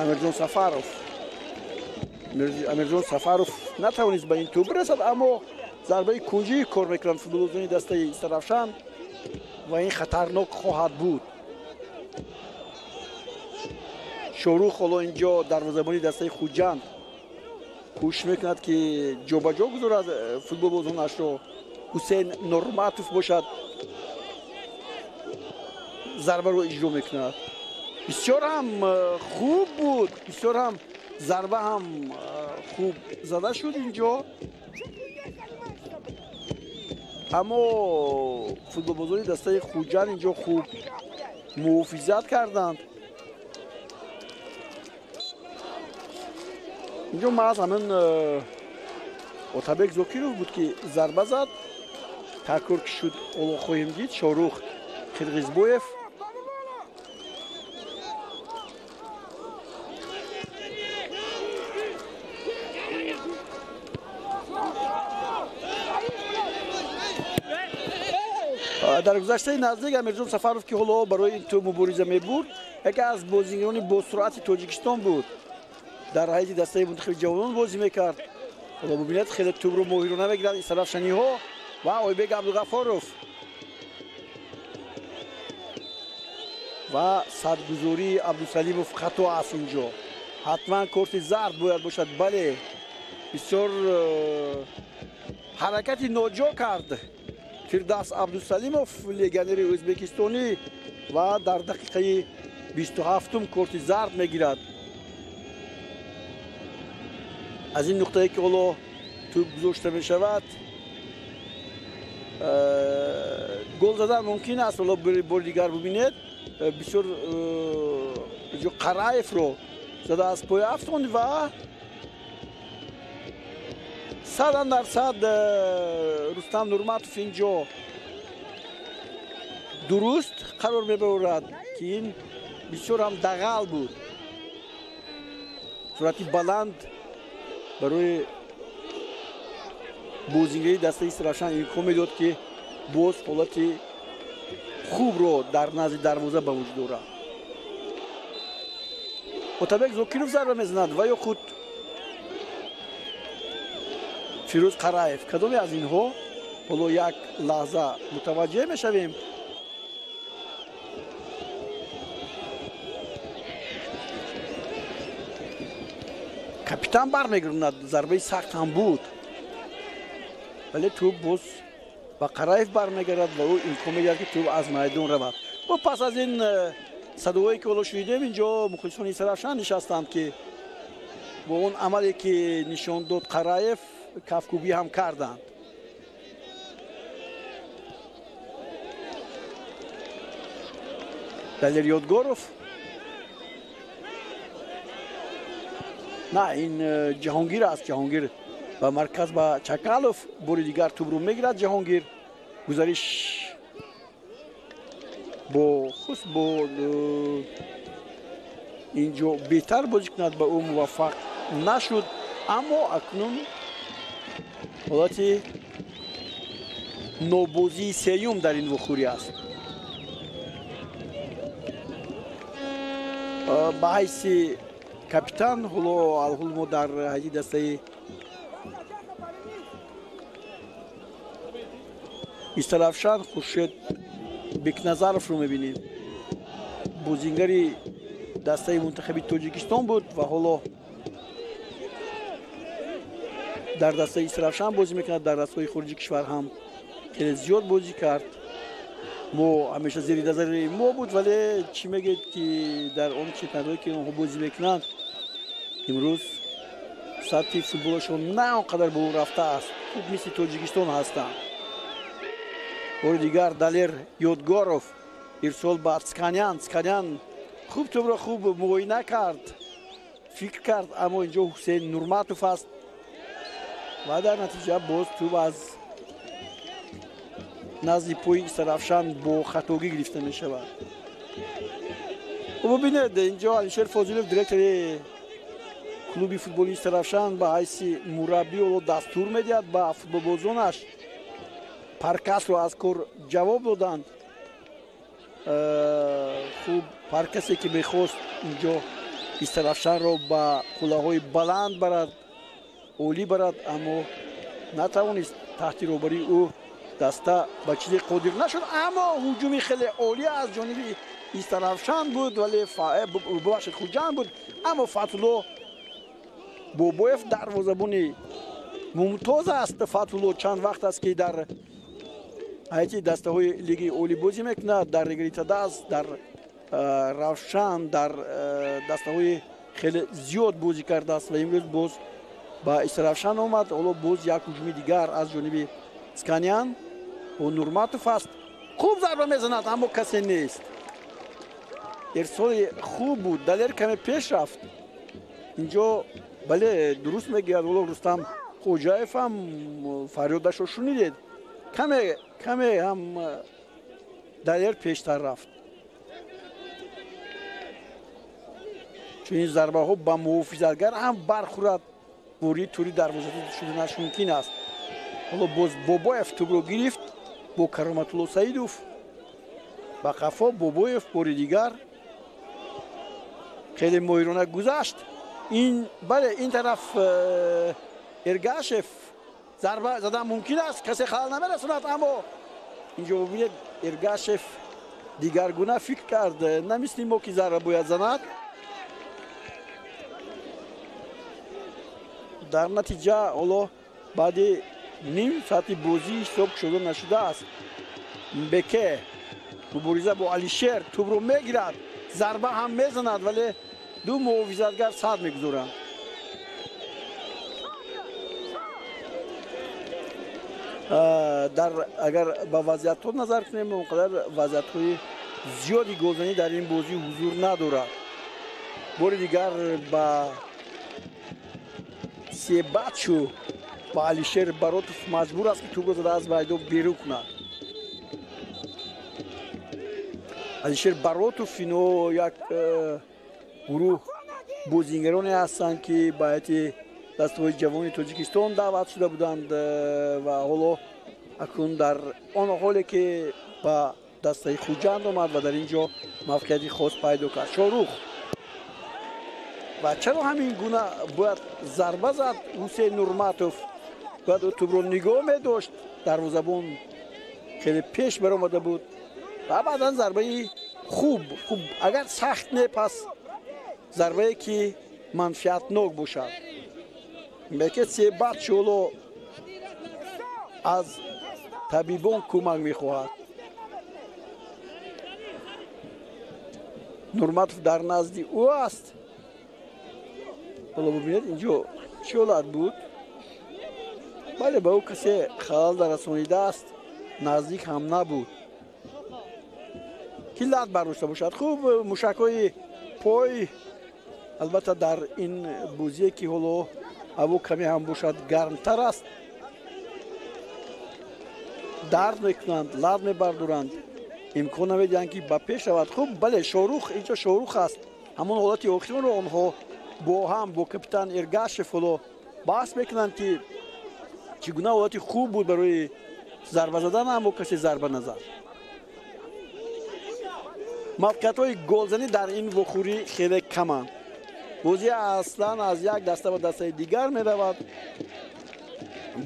Амирҷон Сафаров. Амирҷон Сафаров натавонист ба ин тӯб расад, аммо зарбаи кунҷӣ кор мекунанд футболбозони дастаи Истаравшан ва ин хатарнок хоҳад буд. Шорух ҳоло инҷо дарвозабони дастаи Хуҷанд кӯшиш мекунад, ки ҷобаҷо гузорад футболбозонашро. Ҳусейн Нурматов бошад зарбаро иҷро мекунад. Бисёр ҳам хуб буд, бисёр ҳам зарба ҳам хуб зада шуд инҷо, аммо футболбозони дастаи Хуҷанд инҷо хуб муҳофизат карданд. Инҷо маҳз ҳамин Отабек Зокиров буд, ки зарба зад. Такрор ки шуд, ҳоло хоҳем дид. Шорух Қирғизбоев дар гузаштаи наздик Амирҷон Сафаров, ки ҳоло барои ин тӯб мубориза мебурд, яке аз бозигарони босуръати Тоҷикистон буд. Дар ҳайати дастаи мунтахаби ҷавонон бозӣ мекард. Ҳоло бубинед, хеле тӯбро моҳирона мегирад истаравшаниҳо ва Ойбек Абдуғафоров ва садгузории Абдусалимов хато аст инҷо. Ҳатман корти зард бояд бошад. Бале, бисёр ҳаракати ноҷо кард Фирдавс Абдусалимов, легионери ӯзбекистонӣ, ва дар дақиқаи 27-ум корти зард мегирад. Аз ин нуқтае ки ҳоло тӯб гузошта мешавад, гол задан мумкин аст. Ҳоло бори дигар бубинед, бисёр инҷо Қараевро зада аз пои афтонд ва 100% Рустам Нурматов инҷо дуруст қарор мебарорад, ки ин бисёр ҳам дағал буд. Суръати баланд барои бозингари дастаи Истаравшан имкон медод, ки боз ҳолати хубро дар назди дарвоза ба вуҷуд орад. Отабек Зокиров зарба мезанад ва ё худ Фирӯз Қараев. Кадоме аз инҳо ҳоло як лаҳза мутаваҷҷеҳ мешавем. Капитан бармегардонад, зарбаи сахт ҳам буд, вале тӯб боз ба Қараев бармегардад ва ӯ имкон медиҳад, ки тӯб аз майдон равад. Ва пас аз ин садоҳое ки ҳоло шунидем, инҷо мухлисони Истаравшан нишастанд, ки бо он амале ки нишон дод Қараев, кафкӯбӣ ҳам карданд. Далер Ёдгоров, на, ин Ҷаҳонгир аст. Ҷаҳонгир ба марказ, ба Чакалов, бори дигар тӯбро мегирад Ҷаҳонгир. Гузариш бо хуст бо инҷо беҳтар бозӣ кунад, ба ӯ муваффақ нашуд, аммо акнун ҳолати нобозии сеюм дар ин вухӯрӣ аст. Ба ҳайси капитан ҳоло алҳол мо дар ҳайати дастаи Истаравшан Хуршед Бекназаровро мебинем. Бозингари дастаи мунтахаби Тоҷикистон буд ва ҳоло дар дастаи Истаравшан бозӣ мекунад. Дар дастҳои хориҷи кишвар ҳам хеле зиёд бозӣ кард. Мо ҳамеша зери назари мо буд, вале чӣ мегӯед, ки дар он чемпионатҳое ки онҳо бозӣ мекунанд, Имрӯз сатҳи футболашон на он қадар боло рафтааст, хуб мисли Тоҷикистон ҳастанд. Бори дигар Далер Ёдгоров ирсол ба Цканян. Цканян хуб тӯбро хуб муоина кард, фикр кард, аммо инҷо Ҳусейн Нурматов аст ва дар натиҷа боз тӯб аз назди пои Истаравшан бо хатогӣ гирифта мешавад. Бубинед, инҷо Алишер Фозилов, директори клуби футболи Истаравшан, ба ҳайси мураббӣ ҳоло дастур медиҳад ба футболбозонаш. Паркасро аз кор ҷавоб доданд. Хуб, паркасе ки мехост инҷо Истаравшанро ба қуллаҳои баланд барад, олӣ барад, аммо натавонист. Таҳти роҳбарии ӯ даста ба чизе қодир нашуд, аммо ҳуҷуми хеле олӣ аз ҷониби Истаравшан буд, вале бубахшед, Хуҷанд буд, аммо Фатулло Бобоев дарвозабони мумтоз аст. Фатулло чанд вақт аст, ки дар ҳайати дастаҳои лиги олӣ бозӣ мекунад, дар Регар-ТадАЗ, дар Равшан, дар дастаҳои хеле зиёд бозӣ кардааст ва имрӯз боз ба Истаравшан омад. Ҳоло боз як ҳуҷуми дигар аз ҷониби Цканян бо Нурматов аст. Хуб зарба мезанад, аммо касе нест. Ирсоли хуб буд, Далер каме пеш рафт. Инҷо бале, дуруст мегӯяд ҳоло Рустам Хоҷаев ҳам фарёдашро шунидед. Каме каме ҳам Далер пештар рафт. Чунин зарбаҳо ба муҳофизатгар ҳам бархӯрад, ворид тури дарвоза шуданаш мумкин аст. Ҳоло боз Бобоев тӯбро гирифт бо Кароматулло Саидов. Ба қафо Бобоев бори дигар хеле моҳирона гузашт. Ин бале, ин тараф Эргашев зарба задан мумкин аст, касе халал намерасонад, аммо инҷо бубинед, Эргашев дигаргуна фикр кард, на мисли мо ки зарба бояд занад. Дар натиҷа ҳоло баъди ним соати бозӣ ҳисоб шуда нашудааст. Беке мубориза бо Алишер, тӯбро мегирад, зарба ҳам мезанад, вале ду муҳофизатгар сад мегузоранд. Дар агар ба вазъиятҳо назар кунем, он қадар вазъиятҳои зиёди голзанӣ дар ин бозӣ ҳузур надорад. Бори дигар ба Себачу ва Алишер Баротов маҷбур аст, ки тӯбро зада аз майдон берун кунад. Алишер Баротов, ино як гурӯҳ бозингароне ҳастанд, ки ба ҳайати дастаҳои ҷавони Тоҷикистон даъват шуда буданд ва ҳоло акнун дар он ҳоле ки ба дастаи Хуҷанд омад ва дар ин ҷо мавқеияти хос пайдо кард. Шорух ва чаро ҳамин гуна бояд зарба зад Ҳусейн Нурматов? Бояд ӯ тӯбро нигоҳ медошт, дарвозабон хеле пеш баромада буд ва баъдан зарбаи хуб, хуб агар сахт не, пас зарбае ки манфиатнок бошад. Беке Себат ҳоло аз табибон кӯмак мехоҳад. Нурматов дар назди ӯ аст. Ҳоло бубинед, инҷо чӣ ҳолат буд? Бале, ба ӯ касе халал дарасонидааст, наздик ҳам набуд ки лат бардошта бошад. Хуб, мушакҳои пой албатта дар ин бозие ки ҳоло ҳаво каме ҳам бошад гармтар аст, дард мекунанд, лат мебардоранд, имкон намедиҳанд ки ба пеш равад. Хуб, бале, Шорух, инҷо Шорух аст. Ҳамон ҳолати охиронро онҳо бо ҳам бо капитан Эргашев ҳоло баҳс мекунанд, ки чӣ гуна ҳолати хуб буд барои зарба задан, аммо касе зарба назад. Мавқеиятҳои голзанӣ дар ин вохӯрӣ хеле каманд. Бозӣ аслан аз як даста ба дастаи дигар меравад.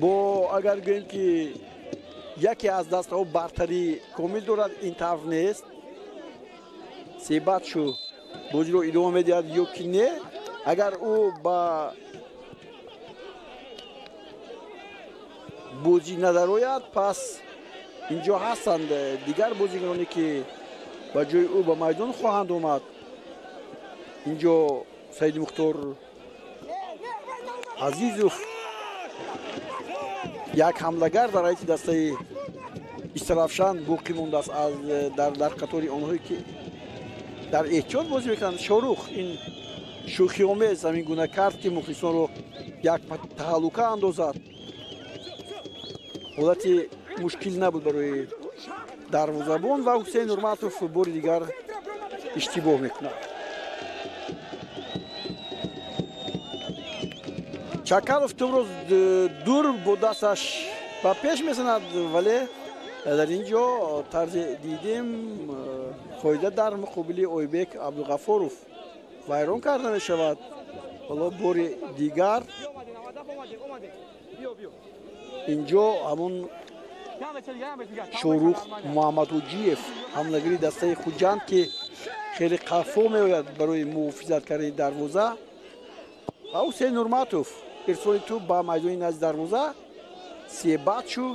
Бо агар гӯем ки яке аз дастаҳо бартарии комил дорад, ин тавр нест. Себатшу бозиро идома медиҳад ё ки не? Агар ӯ ба бозӣ надарояд, пас инҷо ҳастанд дигар бозигароне ки ба ҷои ӯ ба майдон хоҳанд омад. Инҷо Саид Мухтор Азизов як ҳамлагар дар ҳайати дастаи Истаравшан боқӣ мондааст аз дар қатори онҳое ки дар эҳтиёт бозӣ мекунанд. Шорух ин шӯхиомез ҳамин гуна кард, ки мухлисонро як таҳаллука андозад. Ҳолати мушкил набуд барои дарвозабон ва Ҳусейн Нурматов бори дигар иштибоҳ мекунад. Чакалов тӯбро дур бо дасташ ба пеш мезанад, вале дар ин ҷо тарзе дидем қоида дар муқобили Ойбек Абдуғафоров вайрон карда мешавад. Ҳоло бори дигар инҷо ҳамон Шорух Муҳаммадҳоҷиев, ҳамлагари дастаи Хуҷанд, ки хеле қафо меояд барои муҳофизат кардани дарвоза, ва Ҳусейн Нурматов ирсоли тӯб ба майдони назди дарвоза. Себатчу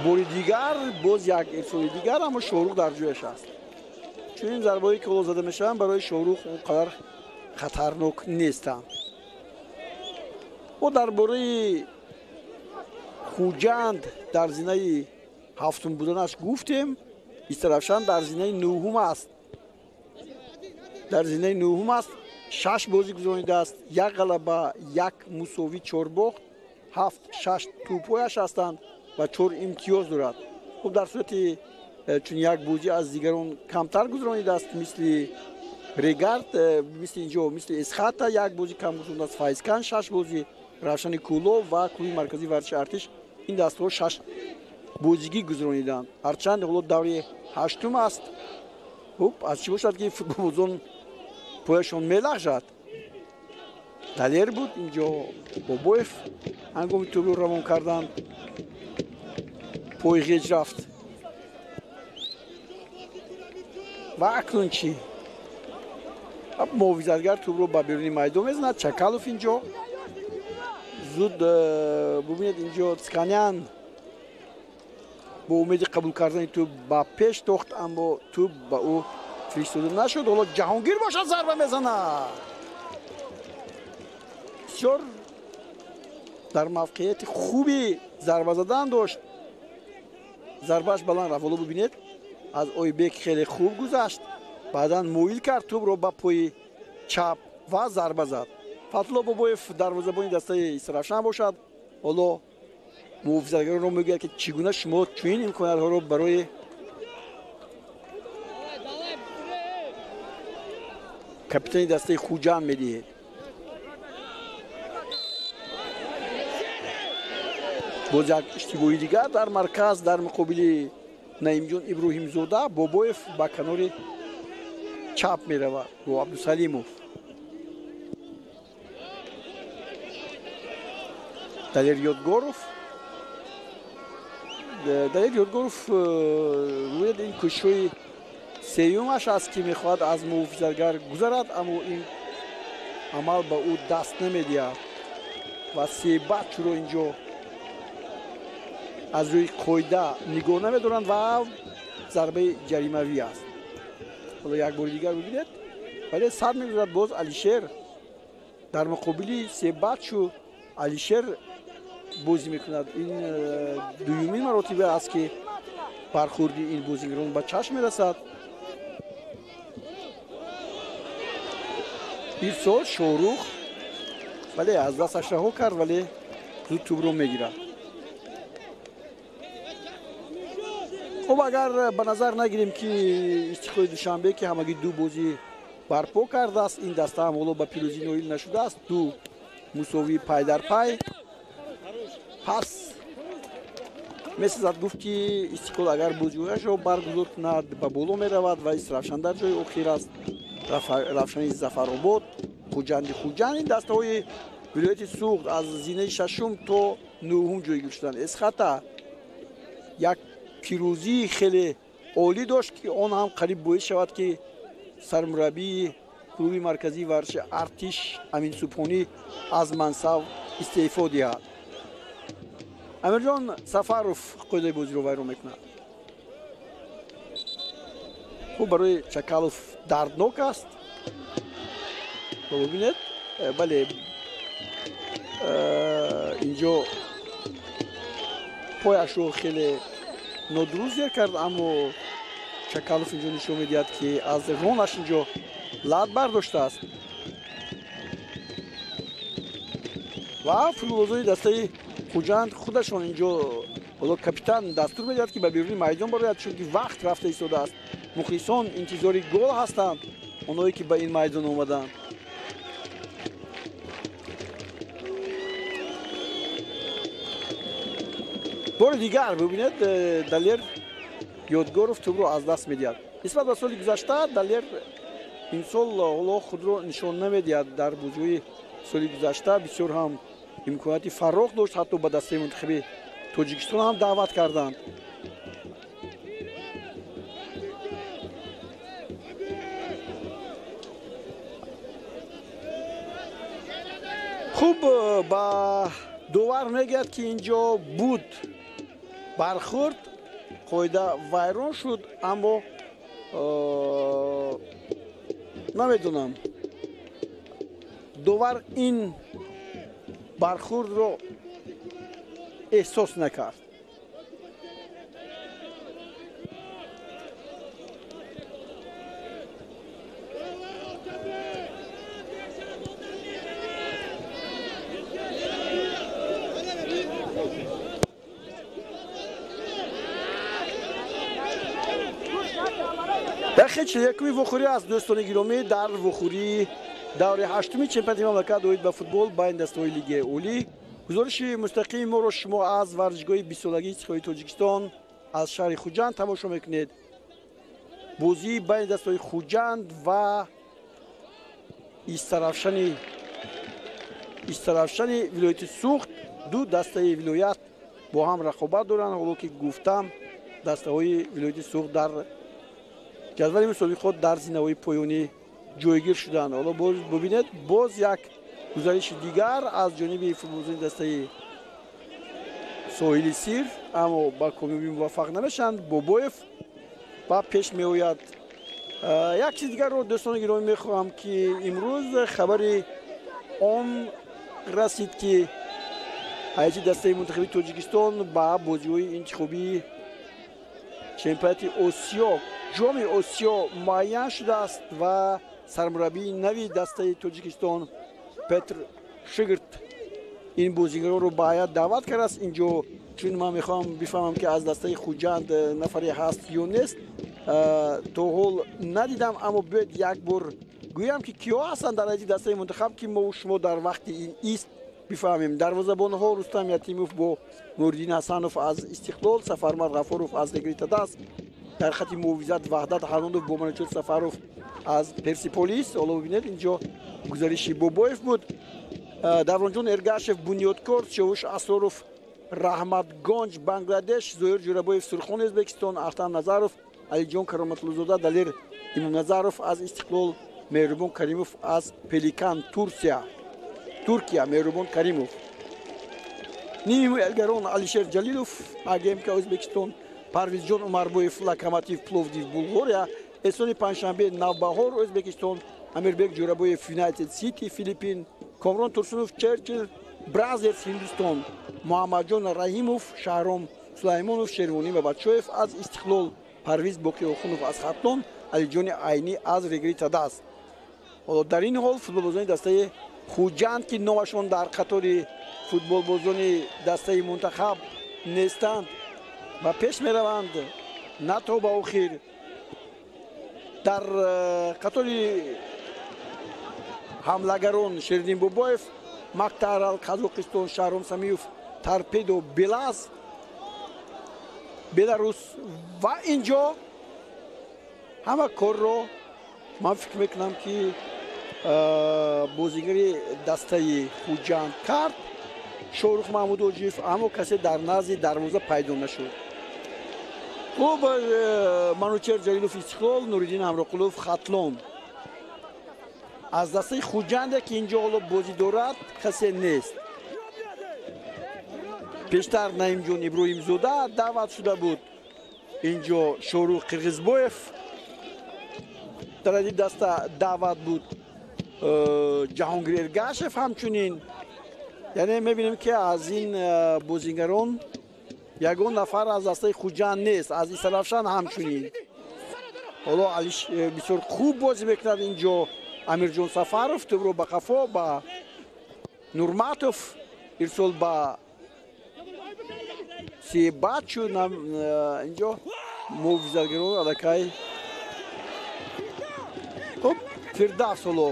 бори дигар боз як ирсоли дигар, аммо Шорух дар ҷояш аст. Чунин зарбаҳое ки ҳоло зада мешаванд барои Шорух он қадар хатарнок нестанд. Мо дар бораи Хуҷанд дар зинаи ҳафтум буданаш гуфтем. Истаравшан дар зинаи нӯҳум аст. Дар зинаи нӯҳум аст, 6 бозӣ гузаронидааст, 1 ғалаба, 1 мусовӣ, 4 бохт, 7 6 тӯбҳояш ҳастанд ва 4 имтиёз дорад. Хуб, дар сурати чун як бозӣ аз дигарон камтар гузаронидааст, мисли Регард, мисли инҷо, мисли Эсхата як бозӣ кам гузаронидааст, Файзкан 6 бозӣ, Равшани Кӯлоб ва клуби марказии варзиши Артиш ин дастаҳо 6 бозигӣ гузарониданд. Ҳарчанд ҳоло даври ҳаштум аст. Хуб, аз чӣ бошад ки футболбозон пояшон мелағжад. Далер буд инҷо, Бобоев ҳангоми тӯбро равон кардан пой ғеҷ рафт. Ва акнун чӣ? Муҳофизатгар тӯбро ба беруни майдон мезанад. Чакалов инҷо зуд бубинед, инҷо Цканян бо умеди қабул кардани тӯб ба пеш тохт, аммо тӯб ба ӯ фиристода нашуд. Ҳоло Ҷаҳонгир бошад зарба мезанад. Бисёр дар мавқеияти хуби зарба задан дошт, зарбааш баланд рафт. Ҳоло бубинед, аз Ойбек хеле хуб гузашт, баъдан муил кард тӯбро ба пои чап ва зарба зад. Фатулло Бобоев дарвозабони дастаи Истаравшан бошад. Ҳоло муҳофизатгаронро мегӯяд, ки чӣ гуна шумо чунин имкониятҳоро барои капитани дастаи Хуҷанд медиҳед. Боз як иштибоҳи дигар дар марказ дар муқобили Наимҷон Иброҳимзода. Бобоев ба канори чап меравад бо Абдусалимов. Далер Ёдгоров. Далер Ёдгоров гӯяд ин кӯшишҳои сеюмаш аст, ки мехоҳад аз муҳофизатгар гузарад, аммо ин амал ба ӯ даст намедиҳад ва Себатчуро инҷо аз рӯи қоида нигоҳ намедоранд ва зарбаи ҷаримавӣ аст. Ҳоло як бори дигар бибинед, вале сар мегузарад боз Алишер дар муқобили Себатчу. Алишер бозӣ мекунад. Ин дуюмин маротиба аст, ки бархӯрди ин бозигарон ба чашм мерасад. Ирсол Шорух, вале аз дасташ раҳо кард, вале зуд тӯбро мегирад. Хуб, агар ба назар нагирем, ки Истиқлоли Душанбе, ки ҳамагӣ 2 бозӣ барпо кардааст, ин даста ҳам ҳоло ба пирӯзӣ ноил нашудааст, 2 мусовии пай дар пай. Пас месазад гуфт, ки Истиқлол агар бозиҳояшро баргузор кунад ба боло меравад ва Истаравшан дар ҷои охир аст. Равшани Зафаробод, Хуҷанди Хуҷанд, ин дастаҳои вилояти Суғд аз зинаи шашум то нӯҳум ҷойгир шуданд. Эсхата як пирӯзии хеле олӣ дошт, ки он ҳам қариб боис шавад, ки сармураббии клуби марказии варзиши Артиш Амин Субҳонӣ аз мансаб истеъфо диҳад. Амирҷон Сафаров қоидаи бозиро вайрон мекунад. Хуб, барои Чакалов дарднок аст. Бубинед, Бале, инҷо пояшро хеле нодуруст зер кард, аммо Чакалов инҷо нишон медиҳад, ки аз ронаш инҷо лат бардоштааст. Ва футболбозони дастаи Хуҷанд худашон инҷо ҳоло капитан дастур медиҳад, ки ба беруни майдон барояд, чунки вақт рафта истодааст. Мухлисон интизори гол ҳастанд, онҳое ки ба ин майдон омаданд. Бори дигар бибинед, Далер Ёдгоров тӯбро аз даст медиҳад. Нисбат ба соли гузашта Далер имсол ҳоло худро нишон намедиҳад. Дар бозиҳои соли гузашта бисёр ҳам имконияти фарох дошт, ҳатто ба дастаи мунтахаби Тоҷикистон ҳам даъват карданд. Хуб, ба довар мегӯяд, ки инҷо буд бархӯрд, қоида вайрон шуд, аммо намедонам, довар ин бархӯрдро эҳсос накард. Дақиқаи 41-уми вохӯрӣ аст, дӯстони гиромӣ, дар вохӯрии даври ҳаштуми чемпионати мамлакат оид ба футбол байни дастаҳои Лигаи Олӣ. Гузориши мустақими моро шумо аз варзишгоҳи бистсолагии Истиқлоли Тоҷикистон аз шаҳри Хуҷанд тамошо мекунед. Бозии байни дастаҳои Хуҷанд ва Истаравшани вилояти Суғд. Ду дастаи вилоят бо ҳам рақобат доранд. Ҳоло ки гуфтам, дастаҳои вилояти Суғд дар ҷадвали мусобиқот дар зинаҳои поёнӣ ҷойгир шуданд. Ҳоло бибинед, боз як гузариши дигар аз ҷониби футболбозони дастаи Соҳили Сир, аммо ба комёбӣ муваффақ намешаванд. Бобоев ба пеш меояд. Як чиз дигарро, дӯстони гиромӣ, мехоҳам, ки имрӯз хабари он расид, ки ҳайати дастаи мунтахаби Тоҷикистон ба бозиҳои интихобии чемпионати Осиё, Ҷоми Осиё муайян шудааст ва сармураббии нави дастаи Тоҷикистон Петр Шигрт ин бозигаронро ба ҳайат даъват кардааст. Инҷо чун ман мехоҳам бифаҳмам, ки аз дастаи Хуҷанд нафаре ҳаст ё нест, то ҳол надидам, аммо биёед як бор гӯям, ки киҳо ҳастанд дар ҳайати дастаи мунтахаб, ки мо шумо дар вақти ин ист бифаҳмем. Дарвозабонҳо Рустам Ятимов бо Нуриддин Ҳасанов аз Истиқлол, Сафармад Ғафуров аз Регри Тадас, дар хати муҳофизат Ваҳдат Ҳанонов бо Манучер Сафаров аз Персиполис. Ҳоло бибинед, инҷо гузариши Бобоев буд. Давронҷон Эргашев Бунёдкор, Сиёвуш Асроров Раҳматгонҷ Бангладеш, Зоир Ҷӯрабоев Сурхон Ӯзбекистон, Ахтам Назаров, Алиҷон Кароматуллозода, Далер Имомназаров аз Истиқлол, Меҳрубон Каримов аз Пеликан Туркия, Меҳрубон Каримов. Ними муялгарон Алишер Ҷалилов АГМК Ӯзбекистон, Парвизҷон Умарбоев Локомотив Пловдив Булғория, Эҳсони Панҷшанбе Навбаҳор Ӯзбекистон, Амирбек Ҷӯрабоев Юнайтед Сити Филиппин, Комрон Турсунов Черчил Бразерс Ҳиндустон, Муҳаммадҷон Раҳимов, Шаҳром Сулаймонов, Шервонӣ Бабачоев аз Истиқлол, Парвиз Боқиохунов аз Хатлон, Алиҷони Айнӣ аз Регри Тадас. Ҳоло дар ин ҳол футболбозони дастаи Хуҷанд, ки номашон дар қатори футболбозони дастаи мунтахаб нестанд, ба пеш мераванд на то ба охир. Дар қатори ҳамлагарон Шериддин Бобоев, Мактарал Қазоқистон, Шаҳром Самиев, Торпедо Белаз Беларус. Ва инҷо ҳама корро ман фикр мекунам, ки бозигари дастаи Хуҷанд кард, Шоҳрух Маҳмудоҷиев, аммо касе дар назди дарвоза пайдо нашуд. Хуб, Манучер Ҷалилов Истиқлол, Нуриддин Ҳамроқулов Хатлон. Аз дастаи Хуҷанде, ки инҷо ҳоло бозӣ дорад, касе нест. Пештар Наимҷон Иброҳимзода даъват шуда буд. Инҷо Шоҳрух Қирғизбоев дар ин даста даъват буд. Ҷаҳонгир Эргашев ҳамчунин. Яъне мебинем, ки аз ин бозингарон ягон нафар аз дастаи Хуҷанд нест, аз Истаравшан ҳамчунин. Ҳоло Алиш бисёр хуб бозӣ мекунад инҷо. Амирҷон Сафаров тӯбро ба қафо ба Нурматов ирсол ба Себачу. Инҷо муҳофизатгарон аллакай. Хуб, Фирдавс ҳоло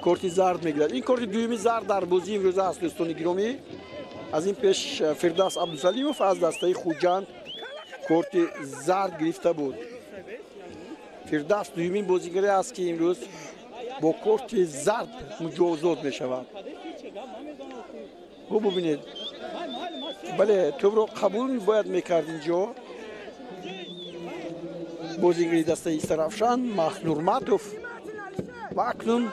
корти зард мегирад. Ин корти дуюми зард дар бозии имрӯза аст, дӯстони гиромӣ. Аз ин пеш Фирдавс Абдусалимов аз дастаи Хуҷанд корти зард гирифта буд. Фирдавс дуюмин бозигаре аст, ки имрӯз бо корти зард муҷозот мешавад. Хуб, бубинед, бале, тӯбро қабул бояд мекард инҷо бозигари дастаи Истаравшан Нурматов. Ва акнун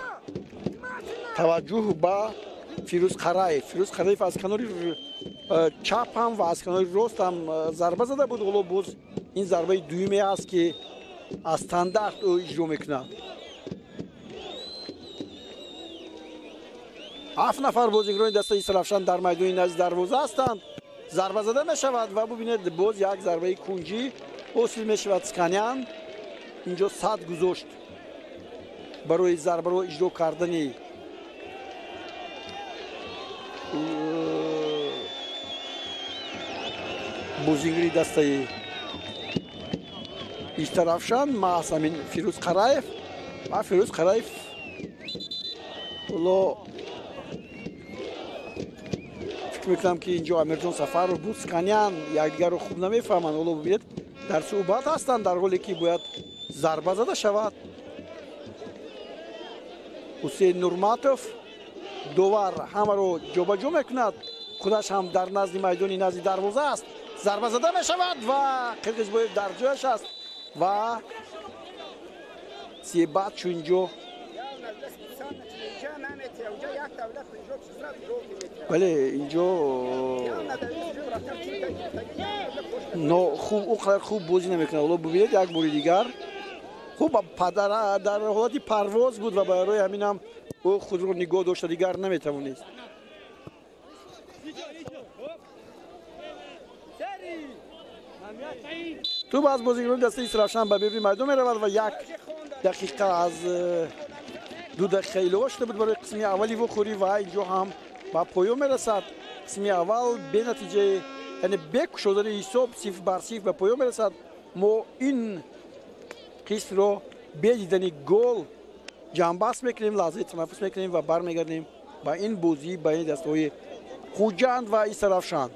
таваҷҷӯҳ ба Фирӯз Қараев. Фирӯз Қараев аз канори чап ҳам ва аз канори рост ҳам зарба зада буд. Ҳоло боз ин зарбаи дуюме аст, ки аз стандарт ӯ иҷро мекунад. 7 нафар бозигарони дастаи Истаравшан дар майдони назди дарвоза ҳастанд. Зарба зада мешавад ва бубинед, боз як зарбаи кунҷӣ ҳосил мешавад. Сканян инҷо сад гузошт барои зарбаро иҷро кардани бозигари дастаи Истаравшан, маҳз ҳамин Фирӯз Қараев. Ва Фирӯз Қараев ҳоло фикр мекунам, ки инҷо Амирҷон Сафаров буд, Сканян якдигарро хуб намефаҳманд. Ҳоло бубинед, дар суҳбат ҳастанд, дар ҳоле ки бояд зарба зада шавад. Ҳусейн Нурматов, довар ҳамаро ҷобаҷо мекунад, худаш ҳам дар назди майдони назди дарвоза аст. Зарба зада мешавад ва Қирғизбоев дар ҷояш аст ва Себатчу инҷо, бале, инҷо хуб, он қадар хуб бозӣ намекунад. Ҳоло бубинед як бори дигар. Хуб, дар ҳолати парвоз буд ва барои ҳамин ҳам ӯ худро нигоҳ дошта дигар наметавонист. Тӯб аз бозигарони дастаи Истаравшан ба беруни майдон меравад ва 1 дақиқа аз 2 дақиқа илова шуда буд барои қисми аввали вохӯрӣ ва инҷо ҳам ба поён мерасад. Қисми аввал бенатиҷаи, яъне бе кушодани ҳисоб, 0-0 ба поён мерасад. Мо ин қисмро бе дидани гол ҷамъбаст мекунем, лаҳзаи танаффус мекунем ва бармегардем ба ин бозӣ байни дастаҳои Хуҷанд ва Истаравшан.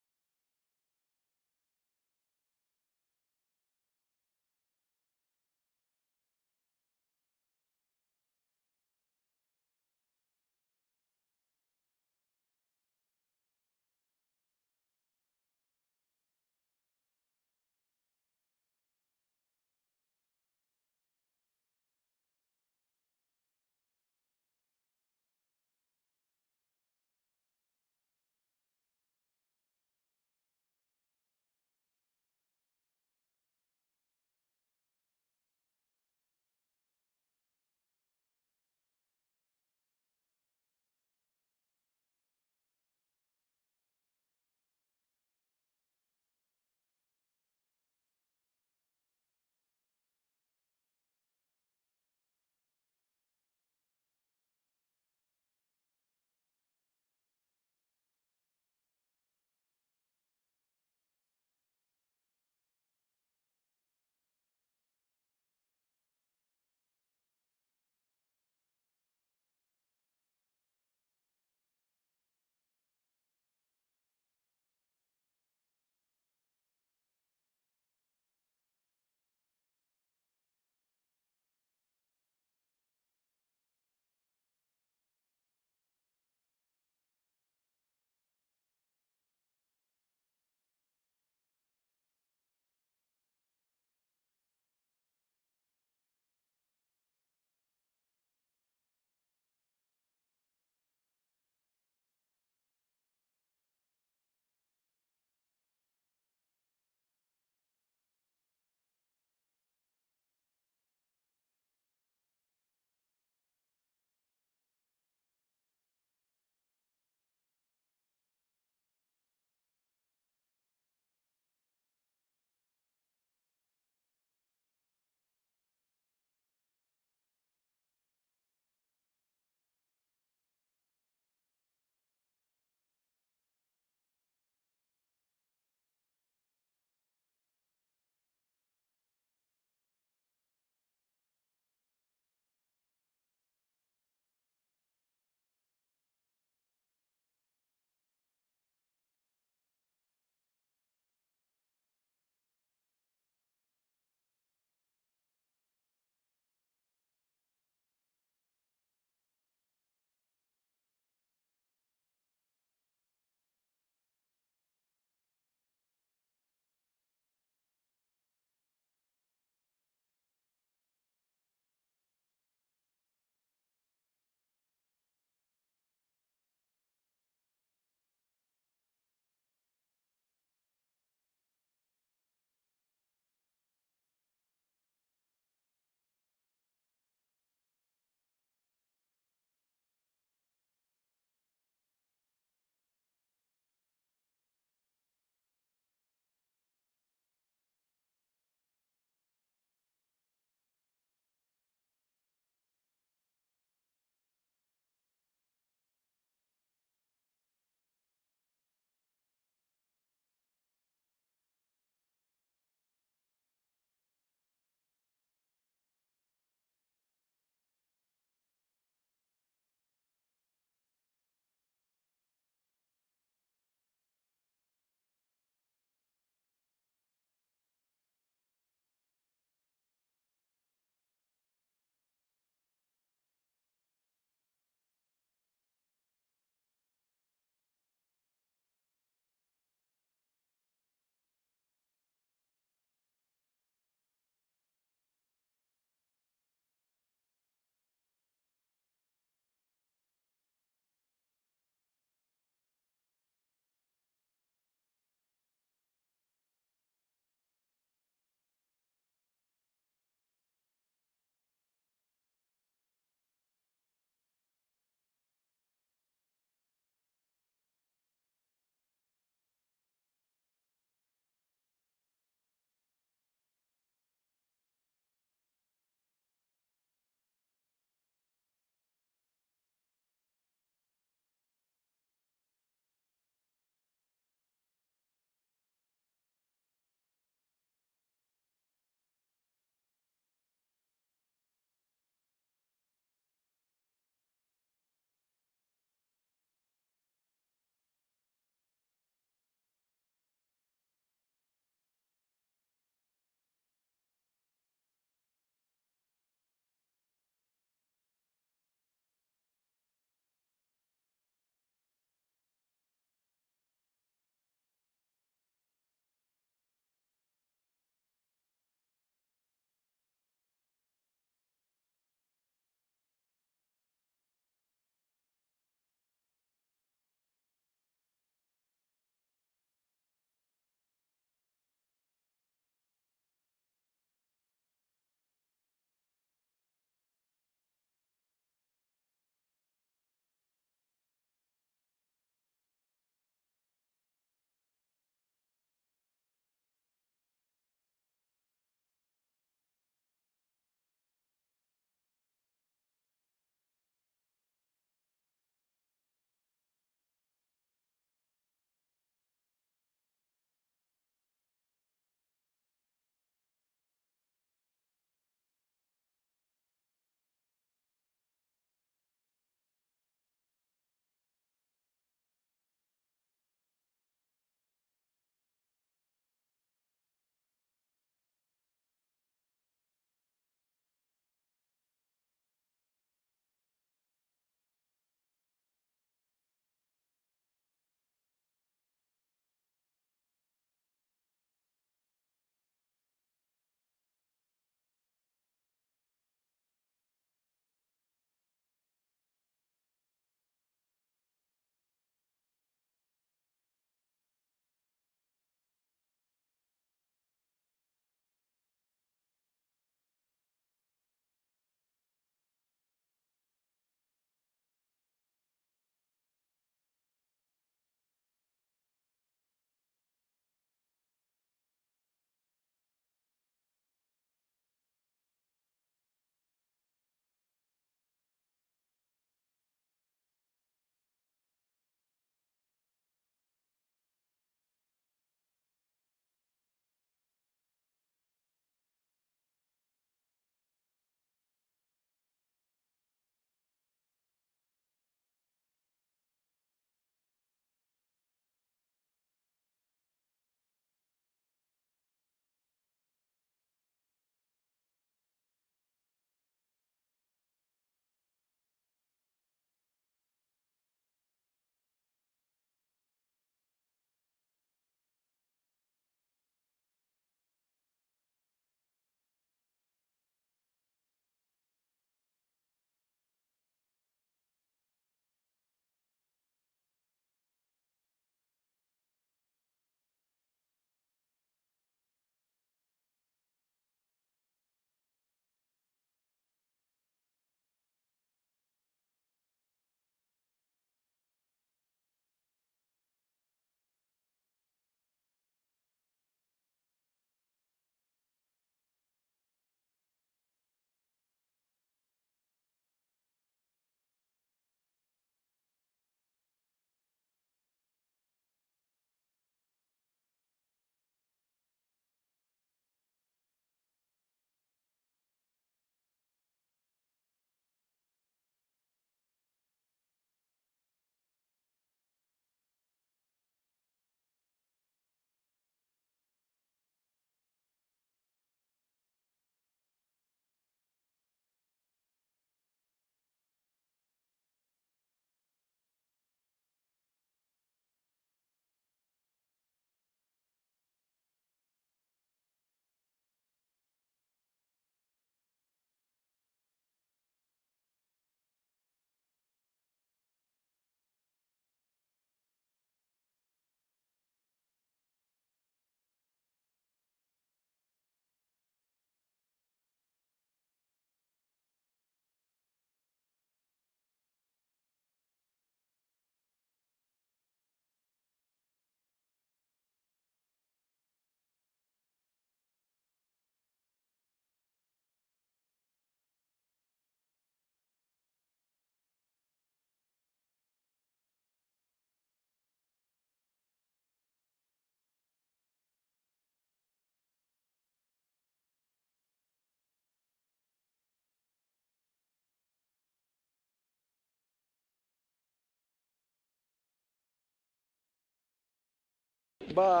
Ба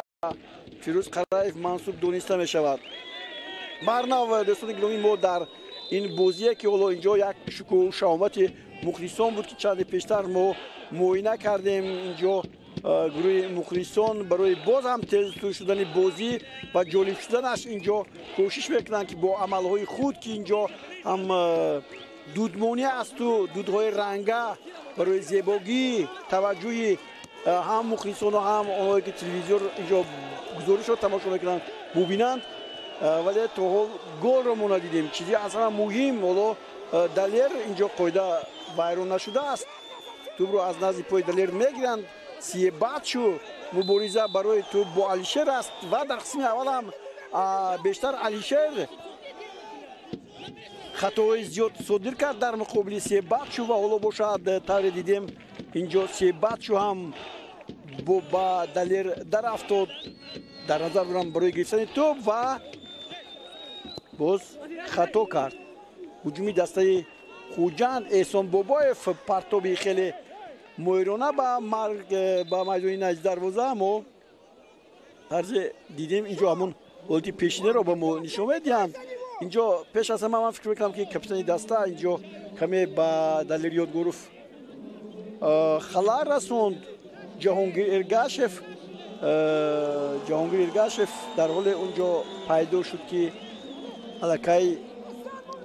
Фирӯз Қараев мансуб дониста мешавад. Барнав, дӯстони гиромӣ, мо дар ин бозие, ки ҳоло инҷо як шукӯҳу шаҳомати мухлисон буд, ки чанде пештар мо муоина кардем, инҷо гурӯҳи мухлисон барои боз ҳам тезтуз шудани бозӣ ва ҷолиб шуданаш инҷо кӯшиш мекунанд, ки бо амалҳои худ, ки инҷо ҳам дудмонӣ асту дудҳои ранга барои зебогӣ таваҷҷӯҳи ҳам мухлисону ҳам онҳое, ки телевизор инҷо гузоришро тамошо мекунанд, бубинанд. Вале то ҳол голро мо надидем. Чизи аз ҳама муҳим, ҳоло Далер инҷо қоида вайрон нашудааст. Тӯбро аз назди пои Далер мегиранд. Сиебачу мубориза барои тӯб бо Алишер аст ва дар қисми аввал ҳам бештар Алишер хатоҳои зиёд содир кард дар муқобили Себачу ва ҳоло бошад, тавре дидем, инҷо Себачу ҳам ба Далер дарафтод, дар назар дорам барои гирифтани тӯб, ва боз хато кард. Ҳуҷуми дастаи Хуҷанд, Эҳсон Бобоев, партоби хеле моҳирона ба майдони назди дарвоза. Мо тарзе дидем, инҷо ҳамон ҳолати пешинаро ба мо нишон медиҳанд. Инҷо пеш аз ҳама ман фикр мекунам, ки капитани даста инҷо каме ба Далер Ёдгоров халал расонд. Ҷаҳонгир Эргашев, Ҷаҳонгир Эргашев дар ҳоле онҷо пайдо шуд, ки аллакай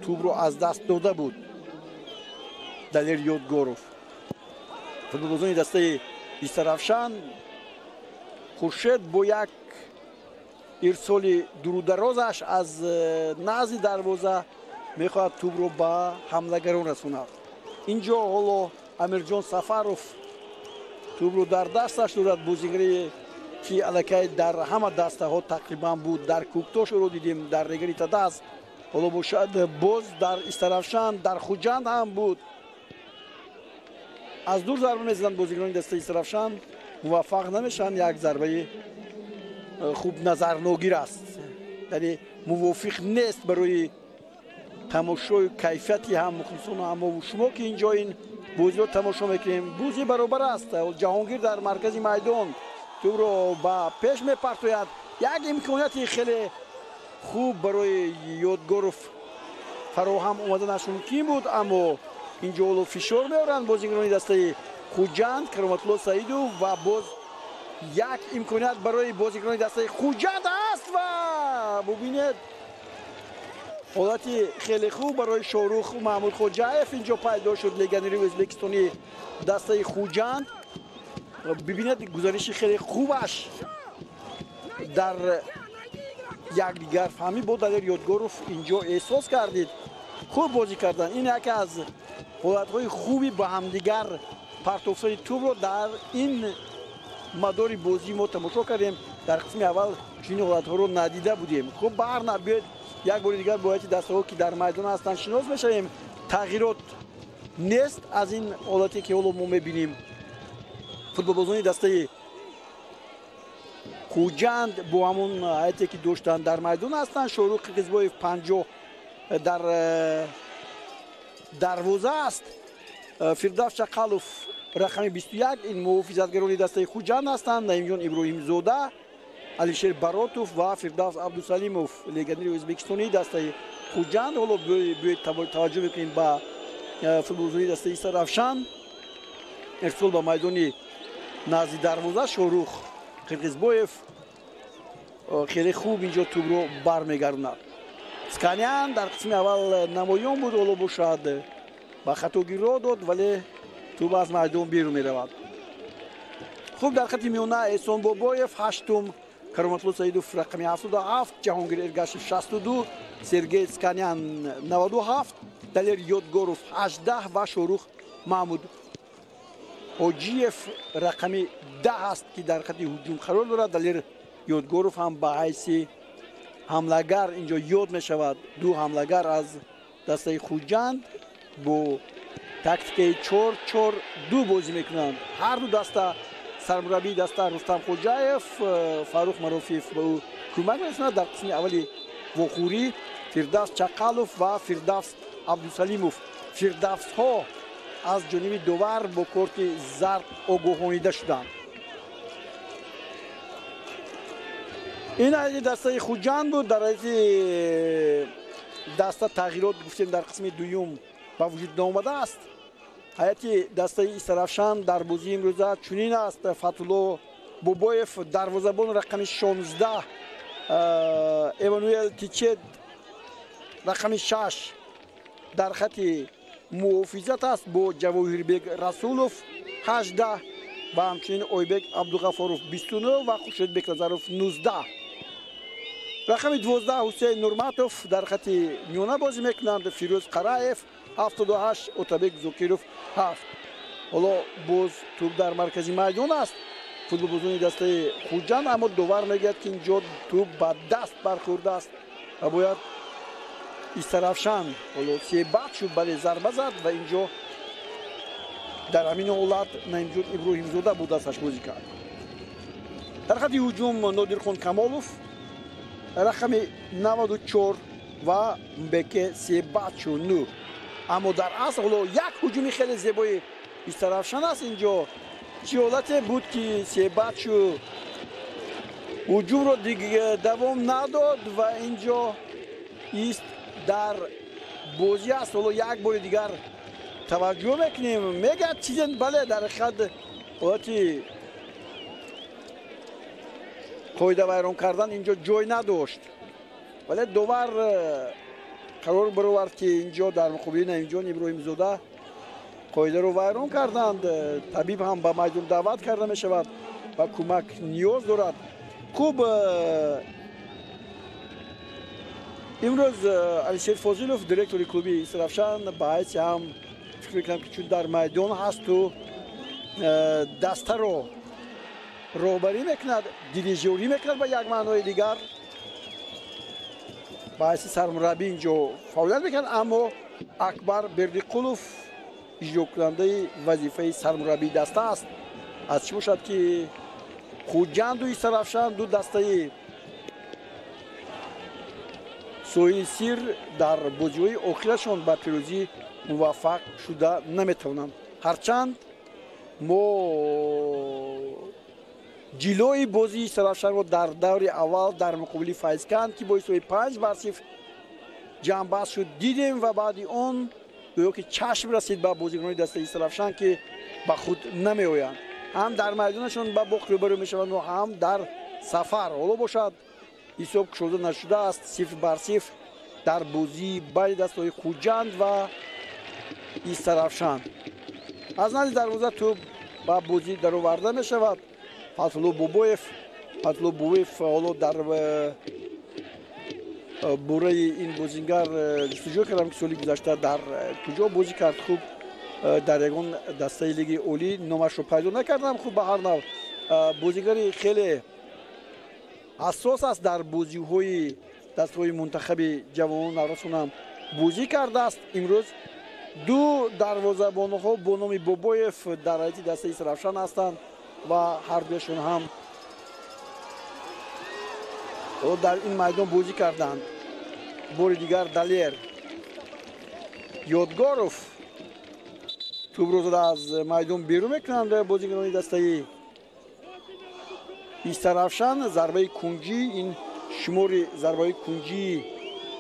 тӯбро аз даст дода буд Далер Ёдгоров. Футболбозони дастаи Истаравшан, Хуршед бо як ирсоли дурударозаш аз назди дарвоза мехоҳад тӯбро ба ҳамлагарон расонад. Инҷо ҳоло Амирҷон Сафаров тӯбро дар дасташ дорад, бозигаре, ки аллакай дар ҳама дастаҳо тақрибан буд. Дар Кӯктош ӯро дидем, дар Регари Тадаз, ҳоло бошад боз дар Истаравшан, дар Хуҷанд ҳам буд. Аз дур зарба мезананд бозигарони дастаи Истаравшан, муваффақ намешаванд. Як зарбаи хуб назарногир аст, яъне мувофиқ нест барои тамошои кайфияти ҳам мухлисону ҳам мову шумо, ки инҷо ин бозиро тамошо мекунем. Бозӣ баробар аст. Ҷаҳонгир дар маркази майдон тӯбро ба пеш мепартояд. Як имконияти хеле хуб барои Ёдгоров фароҳам омаданаш мумкин буд, аммо инҷо ҳоло фишор меоранд бозигарони дастаи Хуҷанд, Кароматулло Саидов, ва боз як имконият барои бозигарони дастаи Хуҷанд аст ва бубинед, ҳолати хеле хуб барои Шоҳрух Маҳмудхоҷаев инҷо пайдо шуд, легионери ӯзбекистонии дастаи Хуҷанд. Бибинед, гузариши хеле хубаш дар якдигарфаҳмӣ бо Далер Ёдгоров инҷо эҳсос кардид. Хуб бозӣ кардан. Ин яке аз ҳолатҳои хуби ба ҳамдигар партофтани тӯбро дар ин мадори бозӣ мо тамошо кардем. Дар қисми аввал чунин ҳолатҳоро надида будем. Хуб, ба ҳар нав, биёед як бори дигар бо ҳайати дастаҳо, ки дар майдон ҳастанд, шинос мешавем. Тағйирот нест аз ин ҳолате, ки ҳоло мо мебинем. Футболбозони дастаи Хуҷанд бо ҳамон ҳайате, ки доштанд, дар майдон ҳастанд. Шоҳрух Қирғизбоев, 50, дар дарвоза аст. Фирдавс Чақалов, рақами 21, ин муҳофизатгарони дастаи Хуҷанд ҳастанд. Наимҷон Иброҳимзода, Алишер Баротов ва Фирдавс Абдусалимов, легионери ӯзбекистонии дастаи Хуҷанд. Ҳоло биёед таваҷҷӯҳ мекунем ба футболбозони дастаи Истаравшан. Ирсол ба майдони назди дарвоза, Шоҳрух Қирғизбоев хеле хуб инҷо тӯбро бармегардонад. Сканян дар қисми аввал намоён буд, ҳоло бошад ба хатогӣ роҳ дод, вале тӯб аз майдон берун меравад. Хуб, дар хати миёна Эҳсон Бобоев, ҳаштум, Кароматулло Саидов, рақами 77, Ҷаҳонгир Эргашев, 62, Сергей Сканян, 97, Далер Ёдгоров, 18 ва Шоҳрух Маҳмуд Ҳоҷиев, рақами 10 аст, ки дар хати ҳуҷум қарор дорад. Далер Ёдгоров ҳам ба ҳайси ҳамлагар инҷо ёд мешавад. Ду ҳамлагар аз дастаи Хуҷанд бо тактикаи 4-4-2 бозӣ мекунанд ҳар ду даста. Сармураббии даста Рустам Хоҷаев, Фаррух Марофиев ба ӯ кӯмак мерасонад. Дар қисми аввали вохӯрӣ Фирдавс Чақалов ва Фирдавс Абдусалимов, фирдавсҳо, аз ҷониби довар бо корти зард огоҳонида шуданд. Ин ҳайати дастаи Хуҷанд буд. Дар ҳайати даста тағйирот гуфтем дар қисми дуюм ба вуҷуд наомадааст. Ҳайати дастаи Истаравшан дар бозии имрӯза чунин аст: Фатулло Бобоев дарвозабон рақами 16, Эммануэл Тичет рақами 6 дар хати муҳофизат аст бо Ҷавоҳирбек Расулов 18 ва ҳамчунин Ойбек Абдуғафоров 29 ва Хуршед Бекназаров 19. Рақами 12 Ҳусейн Нурматов дар хати миёна бозӣ мекунанд, Фирӯз Қараев 78, Отабек Зокиров 7. Ҳоло боз тӯб дар маркази майдон аст. Футболбозони дастаи Хуҷанд, аммо довар мегӯяд, ки инҷо тӯб ба даст бархӯрдааст ва бояд Истаравшан ҳоло себат шуд, бале зарба зад ва инҷо дар ҳамин ҳолат Наимҷон Иброҳимзода бо дасташ бозӣ кард. Дар хати ҳуҷум Нодирхон Камолов рақами 94 ва Мбеке Себачу 9. Аммо дар асл ҳоло як ҳуҷуми хеле зебои Истаравшан аст. Инҷо чӣ ҳолате буд, ки Себачу ҳуҷумро давом надод ва инҷо ист дар бозӣ аст. Ҳоло як бори дигар таваҷҷӯҳ мекунем, мегӯяд чизе, бале, дар ҳақиқат ҳолати қоида вайрон кардан инҷо ҷой надошт, вале довар қарор баровард, ки инҷо дар муқобили Наимҷон Иброҳимзода қоидаро вайрон карданд. Табиб ҳам ба майдон даъват карда мешавад ва кӯмак ниёз дорад. Хуб, имрӯз Алишер Фозилов, директори клуби Истаравшан, ба ҳайси ҳам фикр мекунам, ки чун дар майдон ҳасту дастаро роҳбарӣ мекунад, дирижёрӣ мекунад, ба як маънои дигар ба ҳайси сармураббӣ инҷо фаъолият мекунад, аммо Акбар Бердиқулов иҷрокунандаи вазифаи сармураббии даста аст. Аз чӣ бошад, ки Хуҷанду Истаравшан ду дастаи соҳили Сир дар бозиҳои охирашон ба пирӯзӣ муваффақ шуда наметавонанд. Ҳарчанд мо ҷилои бозии Истаравшанро дар даври аввал дар муқобили Файзканд, ки бо ҳисоби 5-0 ҷамъбаст шуд, дидем ва баъди он гӯё ки чашм расид ба бозикунони дастаи Истаравшан, ки ба худ намеоянд. Ҳам дар майдонашон ба бохт рӯбарӯ мешаванд ва ҳам дар сафар. Ҳоло бошад ҳисоб кушода нашудааст, 0-0 дар бозии байни дастаҳои Хуҷанд ва Истаравшан. Аз назди дарвоза тӯб ба бозӣ дароварда мешавад. Фатулло Бобоев, Фатулло Бобоев ҳоло дар бораи ин бозингар ҷустуҷӯ кардам, ки соли гузашта дар куҷо бозӣ кард. Хуб, дар ягон дастаи лиги олӣ номашро пайдо накардам. Хуб, ба ҳар нав бозигари хеле ҳассос аст, дар бозиҳои дастаҳои мунтахаби ҷавонон наврасонам бозӣ кардааст. Имрӯз ду дарвозабонҳо бо номи Бобоев дар ҳайати дастаи Истаравшан ҳастанд ва ҳардуяшон ҳам дар ин майдон бозӣ карданд. Бори дигар Далер Ёдгоров тӯбро зада аз майдон берун мекунанд бозигарони дастаи Истаравшан. Зарбаи кунҷӣ, ин шумори зарбаи кунҷии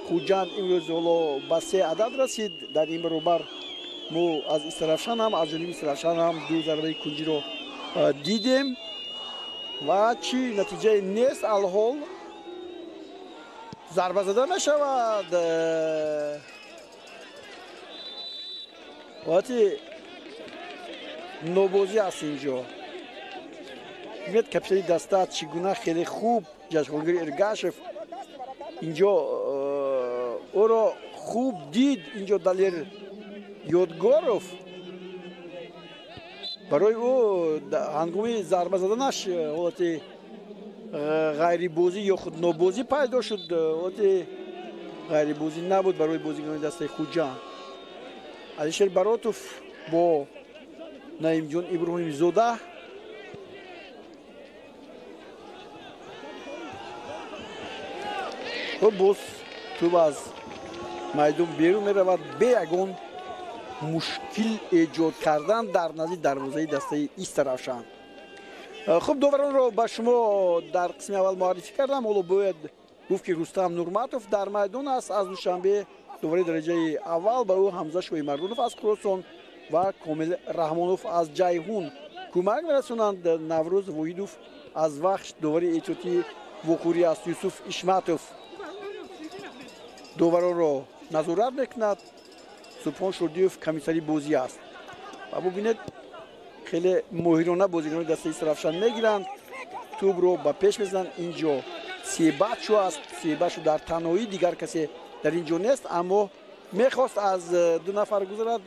Хуҷанд имрӯз ҳоло ба 3 адад расид. Дар ин баробар мо аз Истаравшан ҳам, аз ҷониби Истаравшан ҳам ду зарбаи кунҷиро дидем ва чӣ натиҷае нест. Алҳол зарба зада мешавад. Ҳолати нобозӣ аст инҷо. Бибинед капитани даста чӣ гуна хеле хуб Ҷашғонгир Эргашев инҷо ӯро хуб дид. Инҷо Далер Ёдгоров барои ӯ ҳангоми зарба заданаш ҳолати ғайрибозӣ ё худ нобозӣ пайдо шуд. Ҳолати ғайрибозӣ набуд барои бозигарони дастаи Хуҷанд. Алишер Баротов бо Наимҷон Иброҳимзода боз тӯб аз майдон берун меравад бе ягон мушкил эҷод кардан дар назди дарвозаи дастаи Истаравшан. Хуб, доваронро ба шумо дар қисми аввал муаррифӣ кардам. Ҳоло бояд гуфт, ки Рустам Нурматов дар майдон аст аз Душанбе, довари дараҷаи аввал, ба ӯ Ҳамза Шоҳимардонов аз Хуросон ва Комил Раҳмонов аз Ҷайҳун кӯмак мерасонанд. Наврӯз Воҳидов аз Вахш довари эҳтиётии вохӯрӣ аст. Юсуф Ишматов доваронро назорат мекунад. Субҳон Шурдиев комиссари бозӣ аст. Ва бубинед, хеле моҳирона бозигарони дастаи Истаравшан мегиранд, тӯбро ба пеш мезананд. Инҷо Себачо аст. Себачо дар танҳоӣ, дигар касе дар ин ҷо нест, аммо мехост аз ду нафар гузарад,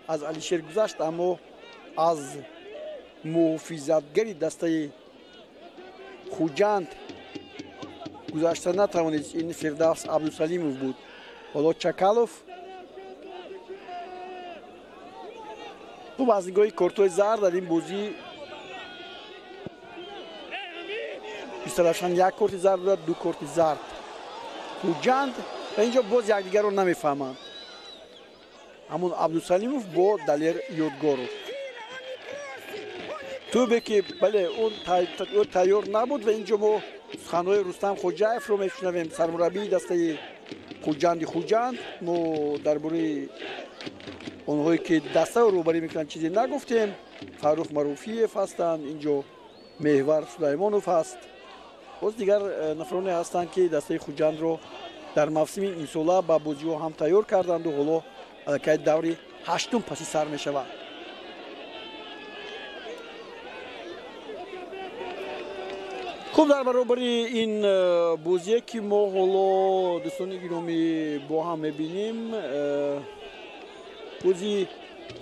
аз Алишер гузашт, аммо аз муҳофизатгари дастаи Хуҷанд гузашта натавонист. Ин Фирдавс Абдусалимов буд. Ҳоло Чакалов. Хуб, аз нигоҳи кортҳои зард дар ин бозӣ Истаравшан як корти зард дорад, ду корти зард Хуҷанд. Ва инҷо боз якдигарро намефаҳманд, ҳамон Абдусалимов бо Далер Ёдгоров. Тӯбе ки бале, ӯ тайёр набуд. Ва инҷо мо суханҳои Рустам Хоҷаевро мешунавем, сармураббии дастаи Хуҷанди Хуҷанд. Мо дар бораи онҳое ки дастаро рӯбарӣ мекунанд чизе нагуфтем. Фаррух Маруфиев ҳастанд инҷо, Меҳвар Сулаймонов ҳаст, боз дигар нафароне ҳастанд, ки дастаи Хуҷандро дар мавсими имсола ба бозиҳо ҳам тайёр карданду ҳоло аллакай даври ҳаштум паси сар мешавад. Хуб, дар баробари ин бозие, ки мо ҳоло, дӯстони гиромӣ, бо ҳам мебинем, бозии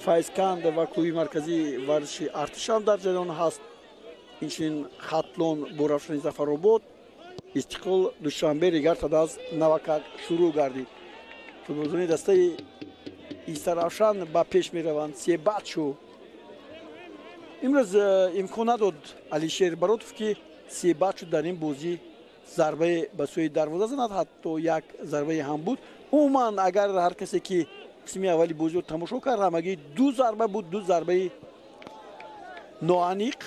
Файзканд ва клуби марказии варзиши Артишам дар ҷараён ҳаст. Инчунин Хатлон бо Равшани Зафаробод, Истиқлол Душанбе Регар-ТадАЗ навакак шурӯъ гардид. Футболбозони дастаи Истаравшан ба пеш мераванд. Себачо имрӯз имкон надод Алишер Баротов, ки Себачо дар ин бозӣ зарбае ба сӯи дарвоза занад, ҳатто як зарбае ҳам буд. Умуман, агар ҳар касе ки қисми аввали бозиро тамошо кард, ҳамагӣ ду зарба буд, ду зарбаи ноаниқ,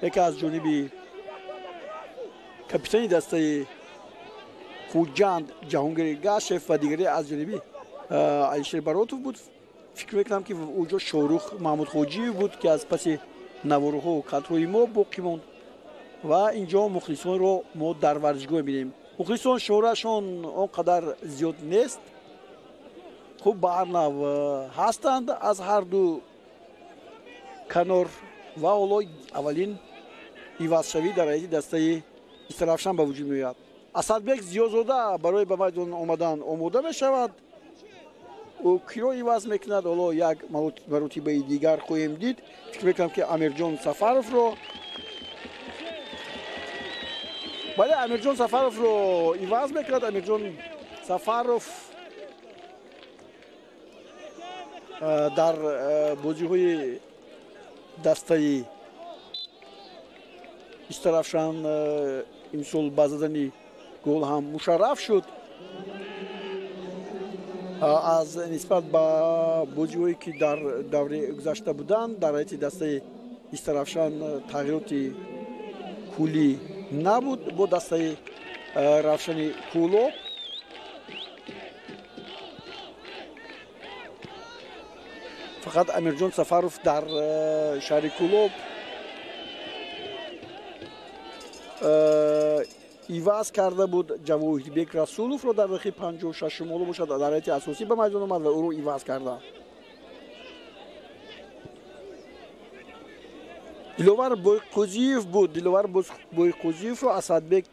яке аз ҷониби капитани дастаи Хуҷанд Ҷаҳонгир Гашев ва дигаре аз ҷониби Алишер Баротов буд. Фикр мекунам, ки уҷо Шоҳрух Маҳмудхоҷиев буд, ки аз паси наворҳо кадрҳои мо боқӣ монд. Ва инҷо мухлисонро мо дар варзишгоҳ мебинем. Мухлисон шуморашон он қадар зиёд нест. Хуб, ба ҳар нав ҳастанд аз ҳар ду канор. Ва ҳоло аввалин ивазшавӣ дар ҳайати дастаи Истаравшан ба вуҷуд меояд. Асадбек Зиёзода барои ба майдон омадан омода мешавад. Ӯ киро иваз мекунад, ҳоло як маротибаи дигар хоҳем дид. Фикр мекунам, ки Амирҷон Сафаровро, бале, Амирҷон Сафаровро иваз мекунад. Амирҷон Сафаров дар бозиҳои дастаи Истаравшан имсол ба задани гол ҳам мушарраф шуд. Аз нисбат ба бозиҳое, ки дар даври гузашта буданд, дар ҳайати дастаи Истаравшан тағйироти куллӣ набуд бо дастаи Равшани Кӯлоб. Фақат Амирҷон Сафаров дар шаҳри Кӯлоб иваз карда буд Ҷавоҳирбек Расуловро дар дақиқаи 56-ум. Ҳоло бошад, дар ҳайати асосӣ ба майдон омад ва ӯро иваз карда. Диловар Бойқӯзиев буд. Диловар Бойқӯзиевро Асадбек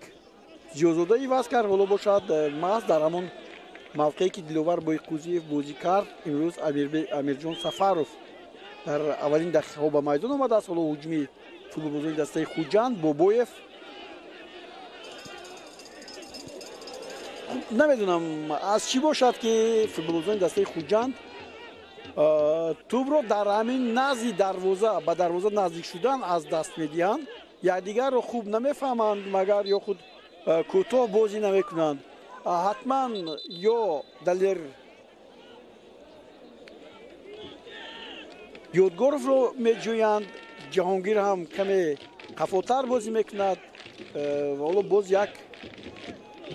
Зиёзода иваз кард. Ҳоло бошад, маҳз дар ҳамон мавқее ки Диловар Бойқӯзиев бозӣ кард, имрӯз Амирҷон Сафаров дар аввалин дақиқаҳо ба майдон омадааст. Ҳоло ҳуҷуми футболбозони дастаи Хуҷанд. Бобоев, намедонам аз чӣ бошад, ки футболбозони дастаи Хуҷанд тӯбро дар ҳамин назди дарвоза, ба дарвоза наздик шудан аз даст медиҳанд, якдигарро хуб намефаҳманд, магар ё худ кӯтоҳ бозӣ намекунанд. Ҳатман ё Далер Ёдгоровро меҷӯянд Ҷаҳонгир ҳам каме қафотар бозӣ мекунад ва ҳоло боз як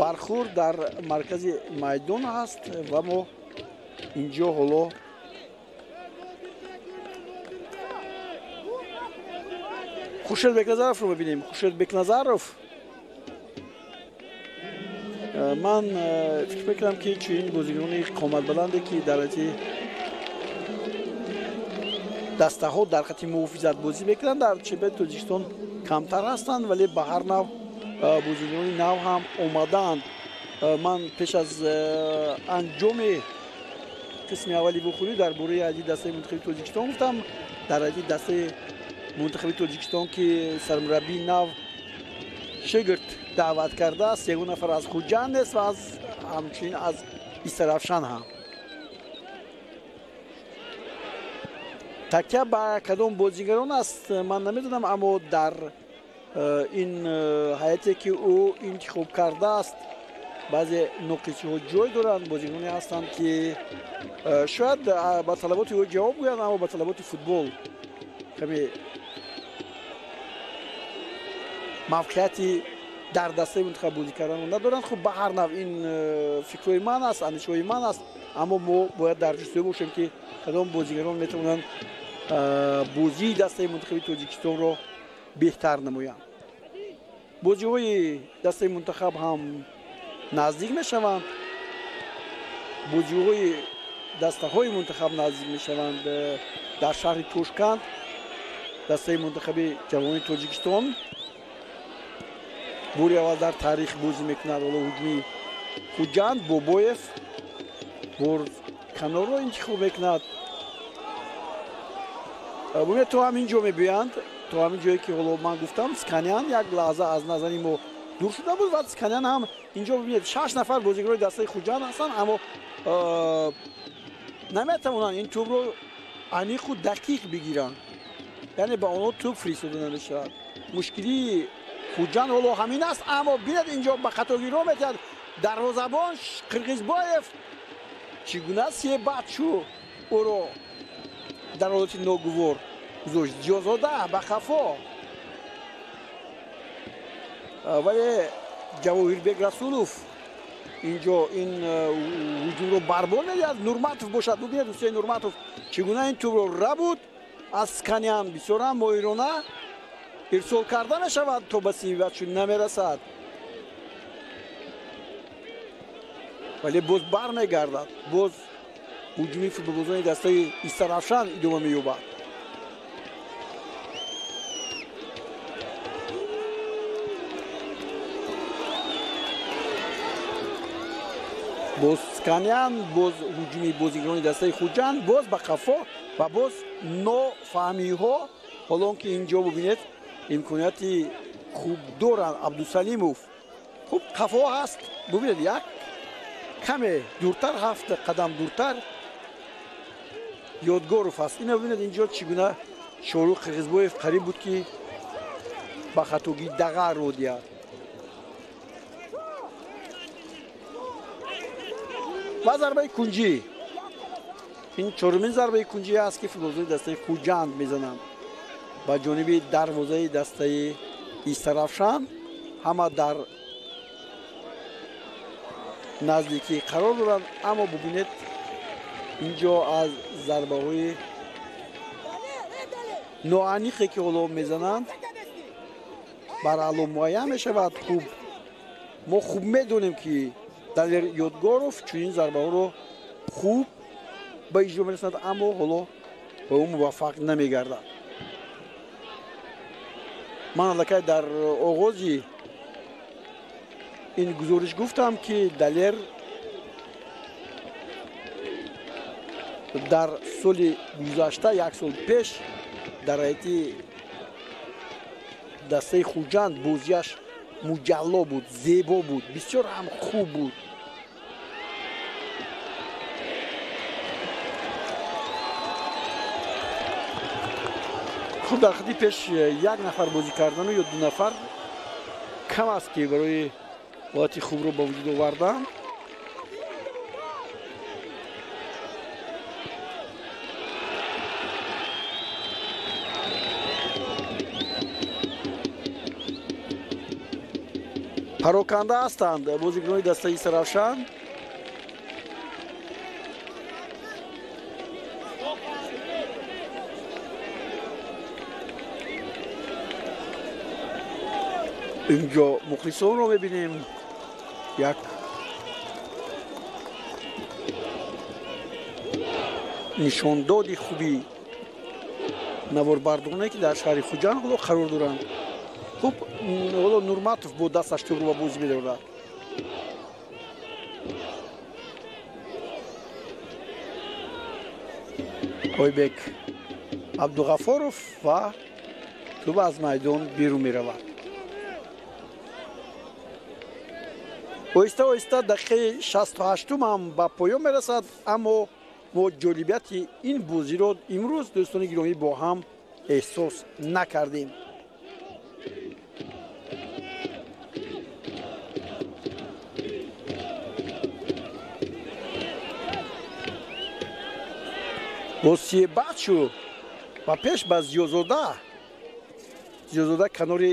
бархӯрд дар маркази майдон ҳаст ва мо инҷо ҳоло Хуршед Бекназаровро мебинем. Хуршед Бекназаров, ман фикр мекунам, ки чунин бозигарони қоматбаланде, ки дар ҳайати дастаҳо дар хати муҳофизат бозӣ мекунанд, дар чемпионати Тоҷикистон камтар ҳастанд, вале ба ҳар нав бозигарони нав ҳам омадаанд. Ман пеш аз анҷоми қисми аввали вохӯрӣ дар бораи ҳайати дастаи мунтахаби Тоҷикистон гуфтам. Дар ҳайати дастаи мунтахаби Тоҷикистон, ки сармураббии нав Шегирд даъват кардааст, ягон нафар аз Хуҷанд нест ва аз ҳамчунин аз Истаравшан ҳам. Такя ба кадом бозигарон аст, ман намедонам, аммо дар ин ҳайате, ки ӯ интихоб кардааст, баъзе ноқисиҳо ҷой доранд. Бозигароне ҳастанд, ки шояд ба талаботи ӯ ҷавоб гӯянд, аммо ба талаботи футбол каме мавқеияти дар дастаи мунтахаб бозӣ карданро надоранд. Хуб, ба ҳар нав ин фикрҳои ман аст, андешаҳои ман аст, аммо мо бояд дар ҷустуҷӯ бошем, ки кадом бозигарон метавонанд бозии дастаи мунтахаби Тоҷикистонро беҳтар намоянд. Бозиҳои дастаи мунтахаб ҳам наздик мешаванд, бозиҳои дастаҳои мунтахаб наздик мешаванд. Дар шаҳри Тошканд дастаи мунтахаби ҷавони Тоҷикистон бори аввал дар таърих бозӣ мекунад. Ҳоло ҳуҷуми Хуҷанд, Бобоев борканорро интихоб мекунад. Бубинед, то ҳамин ҷо мебиёянд, то ҳамин ҷое, ки ҳоло ман гуфтам. Сканян як лаҳза аз назари мо дур шуда буд ва Сканян ҳам инҷо, бибинед, 6 нафар бозигарони дастаи Хуҷанд ҳастанд, аммо наметавонанд ин тӯбро аниқу дақиқ бигиранд, яъне ба онҳо тӯб фиристода намешавад. Мушкилии Хуҷанд ҳоло ҳамин аст, аммо бинед, инҷо ба хатогиро метиҳад дарвозабон Қирғизбоев. Чӣ гуна себатчу ӯро дар ҳолати ногувор гузошт. Зиёзода ба хафо, вале Ҷавоҳирбек Расулов инҷо ин ҳуҷумро барбор медиҳад. Нурматов бошад, бубинед, Ҳусейн Нурматов чӣ гуна ин тӯбро рабуд аз Сканян. Бисёрам моҳирона ирсол карда мешавад, то ба симибатчу намерасад, вале боз бармегардад. Боз ҳуҷуми футболбозони дастаи Истаравшан идома меёбад. Боз Сканян, боз ҳуҷуми бозигарони дастаи Хуҷанд, боз ба қафо ва боз нофаҳмиҳо. Ҳоло он ки инҷо бубинед, имконияти хуб доранд. Абдусалимов хуб қафо ҳаст, бубинед, як каме дуртар, 7 қадам дуртар Ёдгоров аст. Ина бубинед, инҷо чӣ гуна Шорух Қирғизбоев қариб буд, ки ба хатогӣ дағар ро диҳад. Ва зарбаи кунҷӣ, ин чорумин зарбаи кунҷӣ аст, ки футболбозони дастаи Хуҷанд мезананд ба ҷониби дарвозаи дастаи Истаравшан. Ҳама дар наздикӣ қарор доранд, аммо бубинед, инҷо аз зарбаҳои ноаниқе, ки ҳоло мезананд, бараъло муайян мешавад. Хуб, мо хуб медонем, ки Далер Ёдгоров чунин зарбаҳоро хуб ба иҷро мерасонад, аммо ҳоло ба ӯ муваффақ намегардад. Ман аллакай дар оғози ин гузориш гуфтам, ки Далер дар соли гузашта, як сол пеш, дар ҳайати дастаи Хуҷанд бозиаш муҷалло буд, зебо буд, бисёр ҳам хуб буд. Хуб, дар хати пеш як нафар бозӣ кардану ё 2 нафар кам аст, ки барои ҳолати хубро ба вуҷуд овардан. Пароканда ҳастанд бозикунони дастаи Истаравшан. Инҷо мухлисонро мебинем. Як нишондоди хуби наворбардоне, ки дар шаҳри Хуҷанд ҳоло қарор доранд. Хуб, ҳоло Нурматов бо дасташ тӯбро ба бозӣ медорад. Ойбек Абдуғафоров ва тӯб аз майдон берун меравад. Оҳиста оҳиста дақиқаи 68-ум ҳам ба поён мерасад, аммо мо ҷолибияти ин бозиро имрӯз, дӯстони гиромӣ, бо ҳам эҳсос накардем. Боз Сиебачу ба пеш ба Зиёзода. Зиёзода канори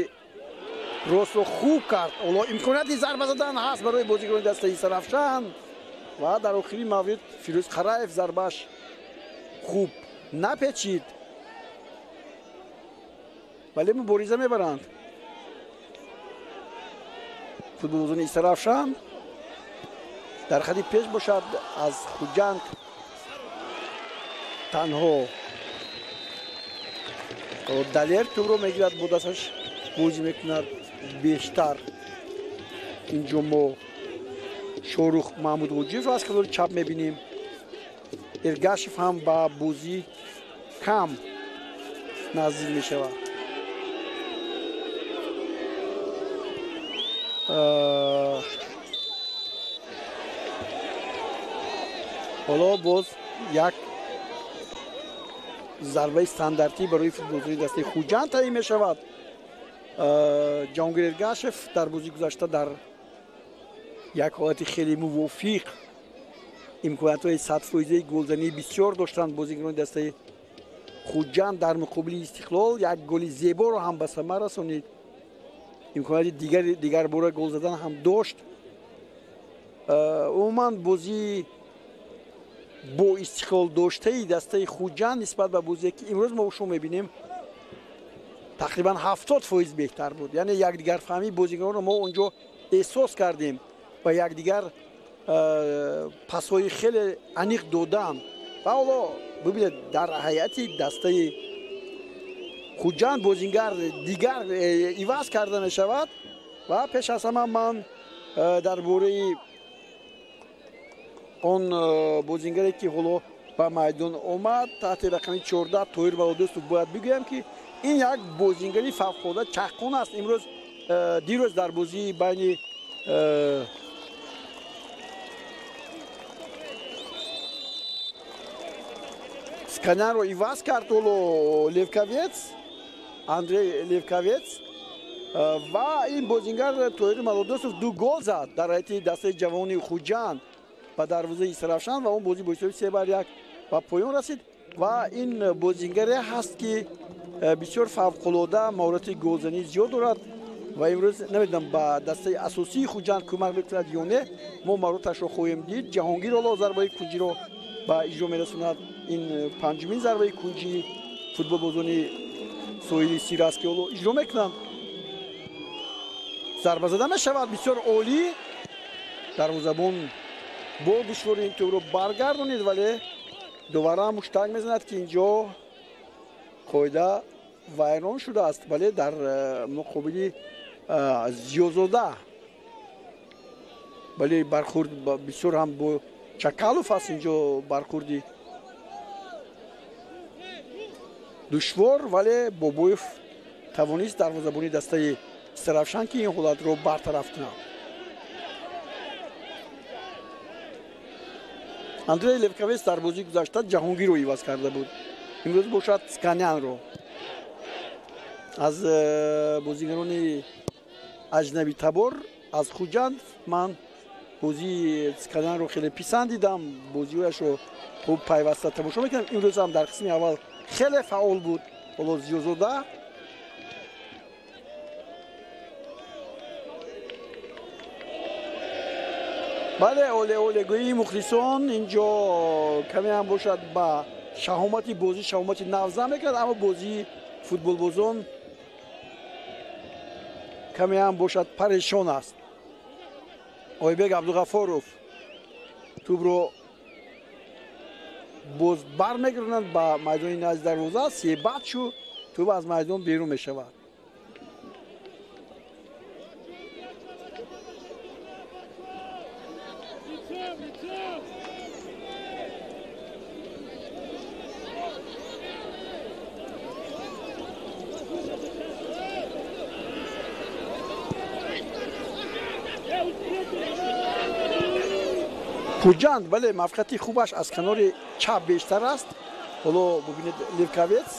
ростро хуб кард. Ҳоло имконияти зарба задан ҳаст барои бозикунони дастаи Истаравшан ва дар охири маврид Фирӯз Қараев зарбааш хуб напечид, вале мубориза мебаранд футболбозони Истаравшан. Дар хати пеш бошад аз Хуҷанд танҳо Далер тӯбро мегирад, бо дасташ бозӣ мекунад бештар. Инҷо мо Шорух Маҳмудғоҷиевро аз канори чап мебинем. Эргашев ҳам ба бозӣ кам наздик мешавад. Ҳоло боз як зарбаи стандартӣ барои футболбозони дастаи Хуҷанд таъин мешавад. Ҷаҳонгир Эргашев дар бозии гузашта дар як ҳолати хеле мувофиқ имкониятҳои 100%-аи голзании бисёр доштанд бозикунони дастаи Хуҷанд дар муқобили Истиқлол. Як голи зеборо ҳам ба самар расонид, имконияти дигарбора гол задан ҳам дошт. Умуман бозии бо истиқлол доштаи дастаи Хуҷанд нисбат ба бозие, ки имрӯз мо шумо мебинем, тақрибан 70% беҳтар буд. Яъне якдигарфаҳмии бозигаронро мо онҷо эҳсос кардем ва якдигар пасҳои хеле аниқ додан. Ва ҳоло бибинед, дар ҳайати дастаи Хуҷанд бозингар дигар иваз карда мешавад ва пеш аз ҳама ман дар бораи он бозингаре, ки ҳоло ба майдон омад таҳти рақами 14 Тоҳир Валодӯстов, бояд бигӯям, ки ин як бозингари фавқулода чаққон аст. Имрӯз дирӯз дар бозии байни Сканянро иваз кард ҳоло Левковец, Андрей Левковец, ва ин бозингар Тоҳир Малодосов 2 гол зад дар ҳайати дастаи ҷавони Хуҷанд ба дарвозаи Истаравшан ва он бозӣ бо ҳисоби 3-1 ба поён расид. Ва ин бозингаре ҳаст, ки бисёр фавқулода маҳорати голзанӣ зиёд дорад ва имрӯз намедонам ба дастаи асосии Хуҷанд кӯмак мекунад ё не, мо маҳораташро хоҳем дид. Ҷаҳонгир ҳоло зарбаи кунҷиро ба иҷро мерасонад. Ин панҷумин зарбаи кунҷии футболбозони соҳили Сир аст, ки ҳоло иҷро мекунанд. Зарба зада мешавад бисёр олӣ, дарвозабон бо душворӣ ин тӯбро баргардонид, вале довара муштак мезанад, ки инҷо қоида вайрон шудааст. Вале дар муқобили Зиёзода, вале бархӯрд бисёр ҳам бо Чакалов аст. Инҷо бархӯрди душвор, вале Бобоев тавонист дарвозабони дастаи Истаравшан, ки ин ҳолатро бартараф кунад. Андрей Левковец дар бозии гузашта Ҷаҳонгирро иваз карда буд, имрӯз бошад Сканянро. Аз бозигарони аҷнабитабор аз Хуҷанд ман бозии Сканянро хеле писандидам, бозиҳояшро хуб пайваста тамошо мекунам. Имрӯз ҳам дар қисми аввал хеле фаъол буд. Ҳоло Зиёзода Бале, оле олегӯии мухлисон инҷо каме ҳам бошад ба шаҳомати бозӣ шаҳомати навза мекард, аммо бозии футболбозон каме ҳам бошад парешон аст. Ойбек Абдуғафоров тӯбро боз бармегардонад ба майдони назди дарвоза. Себатшу тӯб аз майдон берун мешавад. Хуҷанд, бале, мавқеияти хубаш аз канори чап бештар аст. Ҳоло бубинед, Левковец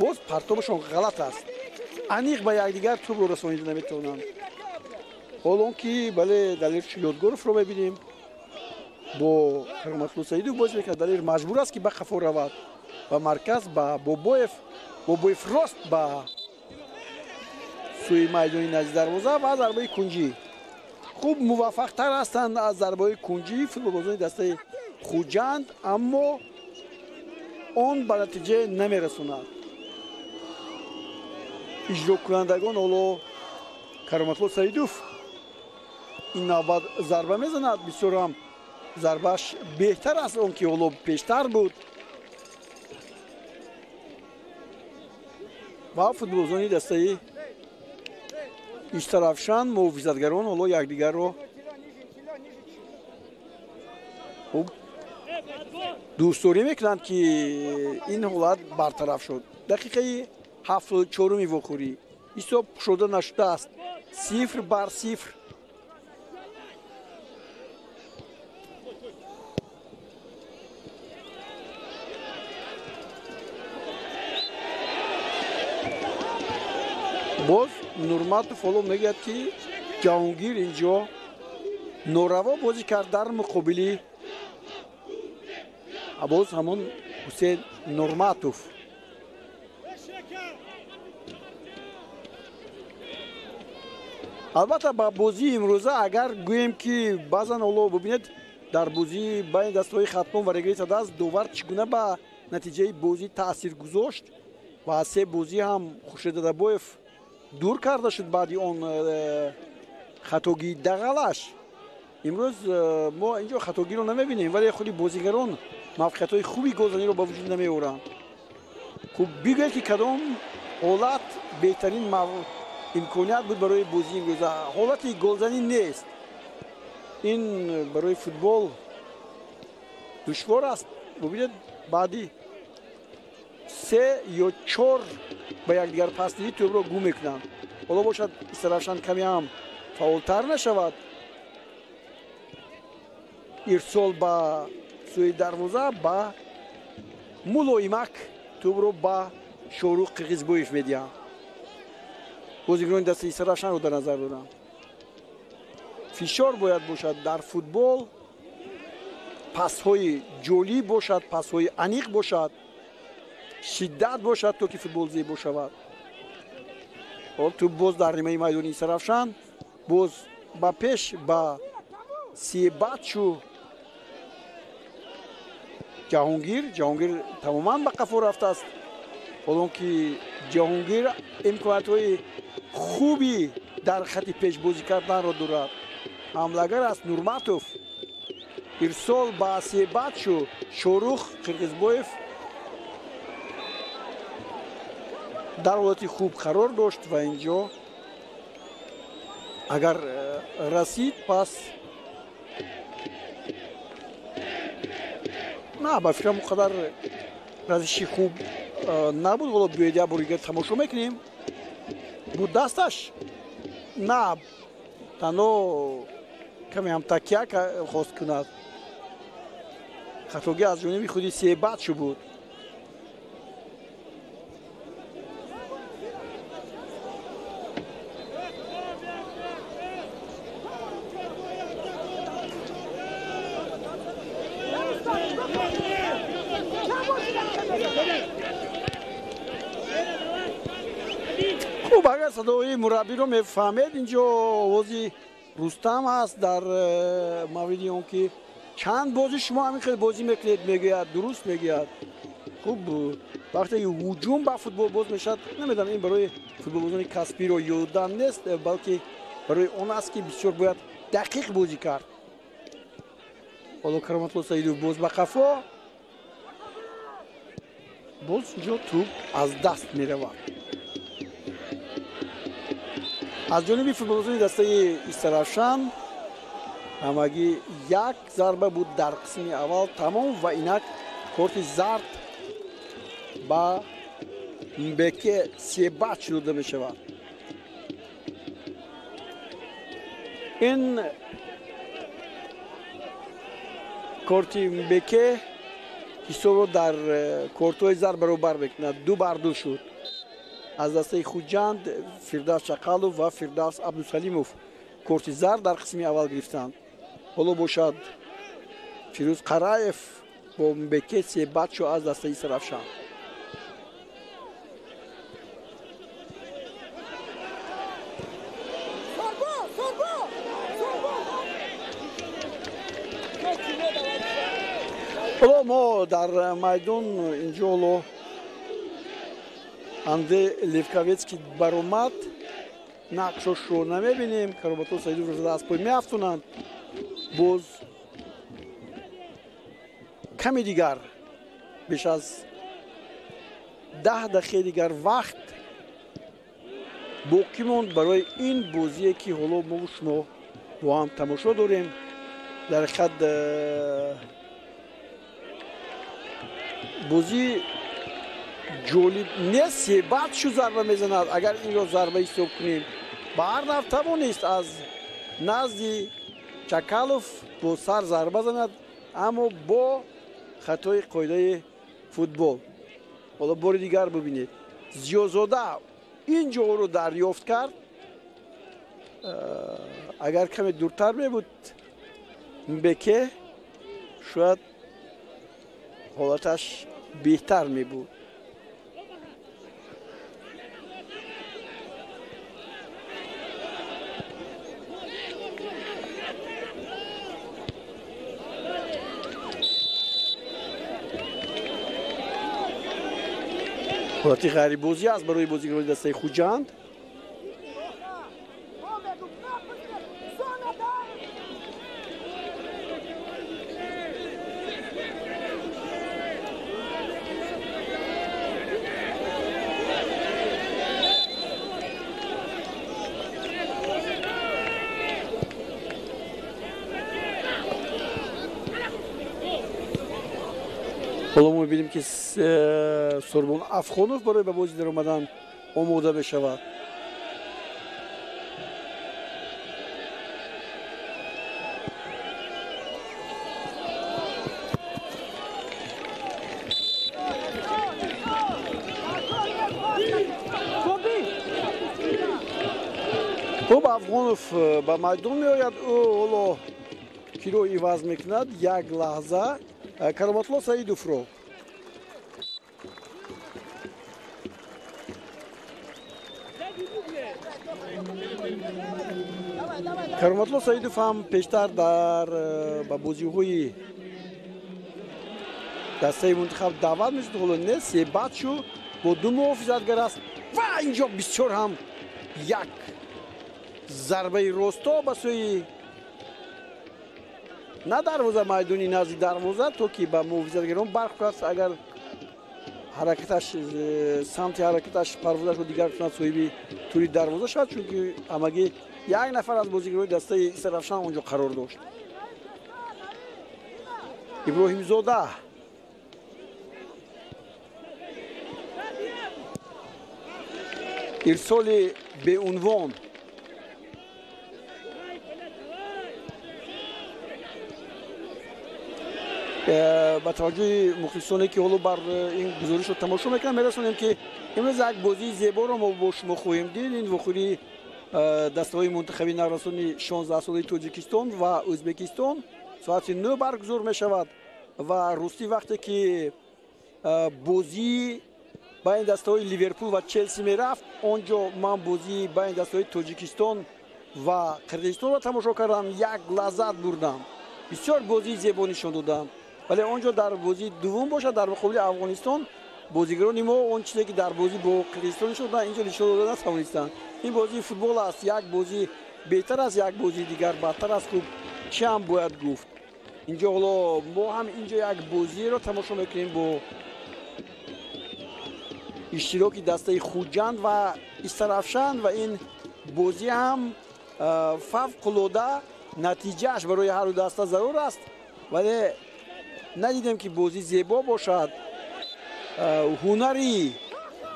боз партобашон ғалат аст, аниқ ба якдигар тӯбро расонида наметавонанд. Ҳол он ки, бале, Далер Ёдгоровро мебинем бо Кароматулло Саидов бозӣ мекард. Далер маҷбур аст, ки ба қафо равад, ба марказ, ба Бобоев. Бобоев рост ба сӯи майдони назди дарвоза ва зарбаи кунҷӣ. Хуб муваффақтар ҳастанд аз зарбаҳои кунҷӣ футболбозони дастаи Хуҷанд, аммо он ба натиҷа намерасонад. Иҷрокунандагон ҳоло Кароматулло Саидов ин навбат зарба мезанад. Бисёр ҳам зарбааш беҳтар аст он ки ҳоло пештар буд. Ва футболбозони дастаи Истаравшан муҳофизатгарон ҳоло якдигарро хуб дӯстдорӣ мекунанд, ки ин ҳолат бартараф шуд. Дақиқаи 74-уми вохӯрӣ, ҳисоб кушода нашудааст, 0-0. Боз Нурматов ҳоло мегӯяд, ки Ҷаҳонгир инҷо нораво бозӣ кард дар муқобили боз ҳамон Ҳусейн Нурматов. Албатта, ба бозии имрӯза агар гӯем, ки баъзан ҳоло бубинед, дар бозии байни дастаҳои Хатлон ва Регри Садаз довар чӣ гуна ба натиҷаи бозӣ таъсир гузошт ва аз се бозӣ ҳам Хуршед Дадабоев дур карда шуд баъди он хатогии дағалаш. Имрӯз мо инҷо хатогиро намебинем, вале худи бозигарон мавқеиятҳои хуби голзаниро ба вуҷуд намеоранд. Хуб, бигӯед, ки кадом ҳолат беҳтарин имконият буд барои бозии имрӯза? Ҳолати голзанӣ нест. Ин барои футбол душвор аст. Бубинед, баъди 3 ё 4 ба якдигар пасдиҳӣ тӯбро гум мекунанд. Ҳоло бошад Истаравшан каме ҳам фаъолтар нашавад. Ирсол ба сӯи дарвоза ба мулоимак тӯбро ба Шорух Қирғизбоев медиҳанд. Бозигарони дастаи Истаравшанро дар назар доранд. Фишор бояд бошад дар футбол, пасҳои ҷолиб бошад, пасҳои аниқ бошад, шиддат бошад, то ки футбол зебо шавад. Ҳол тӯб боз дар нимаи майдони Истаравшан, боз ба пеш ба Себатшу Ҷаҳонгир. Ҷаҳонгир тамоман ба қафо рафтааст. Ҳолон ки Ҷаҳонгир имкониятҳои хуби дар хати пешбозӣ карданро дорад. Ҳамлагар аст Нурматов. Ирсол ба Себатшу Шорух Қирғизбоев дар ҳолати хуб қарор дошт ва инҷо агар расид, пас на, ба фикрам он қадар разиши хуб набуд. Ҳоло биёед як бор дигар тамошо мекунем. Буд дасташ, на, танҳо каме ҳам такя хост кунад. Хатогӣ аз ҷониби худи Себатшу буд. Хуб, агар садои мураббиро мефаҳмед, инҷо овози Рустам аст дар мавриди он ки чанд бозӣ шумо ҳамин хел бозӣ мекунед, мегӯяд, дуруст мегӯяд. Хуб, вақте ҳуҷум ба футбол боз мешавад, намедонам ин барои футболбозони касбиро ёдам нест, балки барои он аст ки бисёр бояд дақиқ бозӣ кард. Ҳоло Кароматулло Саидов боз ба қафо, боз инҷо тӯб аз даст меравад. Аз ҷониби футболбозони дастаи Истаравшан ҳамагӣ як зарба буд дар қисми аввал тамом ва инак корти зард ба Мбеке Себач дода мешавад. Ин корти Мбеке ҳисобро дар кортҳои зард баробар мекунад. 2-2 шуд. Аз дастаи Хуҷанд Фирдавс Чақалов ва Фирдавс Абдусалимов корти зард дар қисми аввал гирифтанд. Ҳоло бошад Фирӯз Қараев бо Мбеке Себачо аз дастаи Истаравшан. Ҳоло мо дар майдон инҷо ҳоло Андрей Левковецкий баромад, нақшошро намебинем. Кароматулло Саидовро зада аз пой меафтонанд. Боз каме дигар, беш аз 10 дақиқаи дигар вақт боқӣ монд барои ин бозие ки ҳоло мо шумо бо ҳам тамошо дорем. Дар ҳақиқат бозӣ ҷолиб нест. Себачу зарба мезанад. Агар инро зарба ҳисоб кунем, ба ҳар нав тавонист аз назди Чакалов бо сар зарба занад, аммо бо хатои қоидаи футбол. Ҳоло бори дигар бибинед, Зиёзода ин ҷоро дарёфт кард. Агар каме дуртар мебуд Мбеке, шояд ҳолаташ беҳтар мебуд. Ҳолати ғайрибозӣ аст барои бозигарони дастаи Хуҷанд. Ҳоло мо мебинем ки Сурбон Афғонов барои ба бозӣ даромадан омода мешавад. Хуб, Афғонов ба майдон меояд. Ӯ ҳоло киро иваз мекунад. Як лаҳза Кароматулло Саидовро. Кароматулло Саидов ҳам пештар дар ба бозиҳои дастаи мунтахаб даъват мешуд, ҳоло не. Себачу бо 2 муҳофизатгар аст ва инҷо бисёр ҳам як зарбаи росто ба сӯи на дарвоза, майдони назди дарвоза, то ки ба муҳофизатгарон бархӯрад. Агар ҳаракаташ самти ҳаракаташ парвозашро дигар кунад, соҳиби тури дарвоза шавад, чунки ҳамагӣ як нафар аз бозигарони дастаи Истаравшан онҷо қарор дошт. Иброҳимзода ирсоли беунвон. Ба таваҷҷӯҳи мухлисоне ки ҳоло бар ин гузоришро тамошо мекунанд, мерасонем ки имрӯз як бозии зеборо мо бо шумо хоҳем дид. Ин вохӯрии дастаҳои мунтахаби наврасони 16-солаи Тоҷикистон ва Ӯзбекистон соати 9 баргузор мешавад ва ростӣ вақте ки бозии байни дастаҳои Ливерпул ва Челси мерафт, он ҷо ман бозии байни дастаҳои Тоҷикистон Ва Қирғизистонро тамошо кардам, як лаззат бурдам. Бисёр бозии зебо нишон додам. Вале он ҷо дар бозии дуввум бошад, дар муқобили Афғонистон бозигарони мо он чизе ки дар бозӣ бо Қирғизистон нишон доданд, инҷо нишон дода натавонистанд. Ин бозии футбол аст, як бозӣ беҳтар аст, як бозии дигар бадтар аст. Хуб, чӣ ҳам бояд гуфт? Инҷо ҳоло мо ҳам инҷо як бозиро тамошо мекунем бо иштироки дастаи Хуҷанд ва Истарафшан ва ин бозӣ ҳам фавқулода натиҷааш барои ҳарду даста зарур аст, вале надидем ки бозӣ зебо бошад. Ҳунари,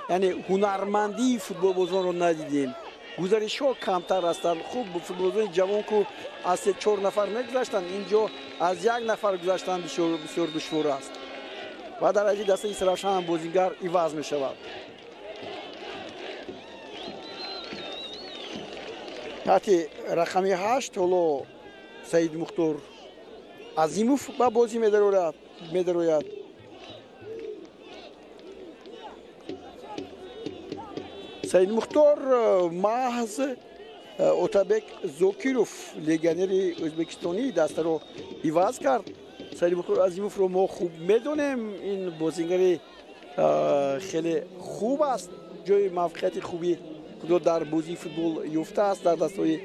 яъне ҳунармандии футболбозонро надидем. Гузаришҳо камтар ҳастанд. Хуб, футболбозони ҷавон ку аз се-чор нафар мегузаштанд, инҷо аз як нафар гузаштан бисёр душвор аст. Ва дар аҷи дастаи Истарафшан ҳам бозингар иваз мешавад. Таҳти рақами 8 ҳоло Саид Мухтор Азимов ба бозӣ медарояд. Саид Мухтор маҳз Отабек Зокиров, легионери ӯзбекистонӣ, дастаро иваз кард. Саид Мухтор Азимовро мо хуб медонем, ин бозингари хеле хуб аст, ҷои мавқеияти хуби худро дар бозии футбол ёфтааст, дар дастҳои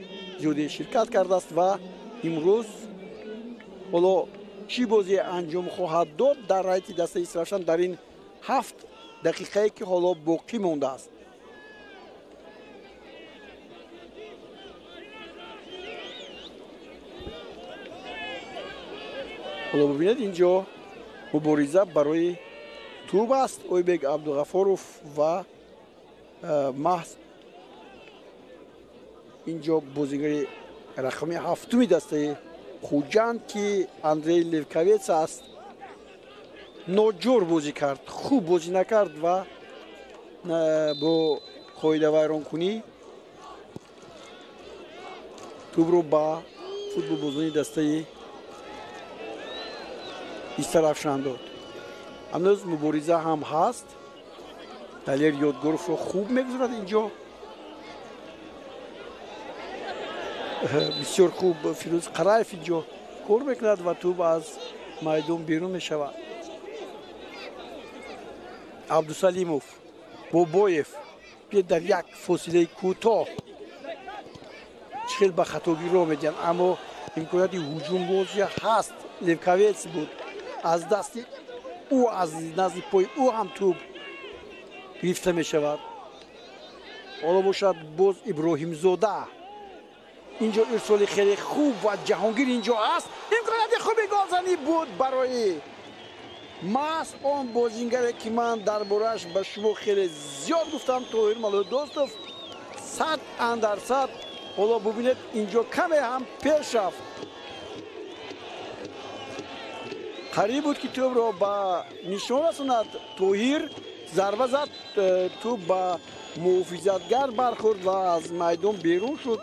зиёде ширкат кардааст ва имрӯз ҳоло чӣ бозие анҷом хоҳад дод дар ҳайати дастаи Истарафшан дар ин 7 дақиқае ки ҳоло боқӣ мондааст. Ҳоло бибинед, инҷо мубориза барои тӯб аст. Ойбек Абдуғафоров ва маҳз инҷо бозигари рақами 7-уми дастаи Хуҷанд ки Андрей Левковец аст, ноҷур бозӣ кард, хуб бозӣ накард ва бо қоидавайронкунӣ тӯбро ба футболбозони дастаи Истарафшан дод. Ҳанӯз мубориза ҳам ҳаст. Далер Ёдгоровро хуб мегузарад инҷо. Бисёр хуб Фирӯз Қараев инҷо кор мекунад ва тӯб аз майдон берун мешавад. Абдусалимов, Бобоев дар як фосилаи кӯтоҳ чӣ хел ба хатогӣ роҳ медиҳанд, аммо имконияти ҳуҷумбозӣ ҳаст. Левковец буд, аз дасти ӯ, аз назди пои ӯ ҳам тӯб гирифта мешавад. Ҳоло бошад боз Иброҳимзода. Инҷо ирсоли хеле хуб ва Ҷаҳонгир инҷо аст. Имконияти хуби голзанӣ буд барои маҳз он бозингаре ки ман дар борааш ба шумо хеле зиёд гуфтам, Тоҳир Малоҳдостов, 100%. Ҳоло бубинед, инҷо каме ҳам пеш рафт. Қариб буд ки тӯбро ба нишон расонад. Тоҳир зарба зад, тӯб ба муҳофизатгар бархӯрд ва аз майдон берун шуд.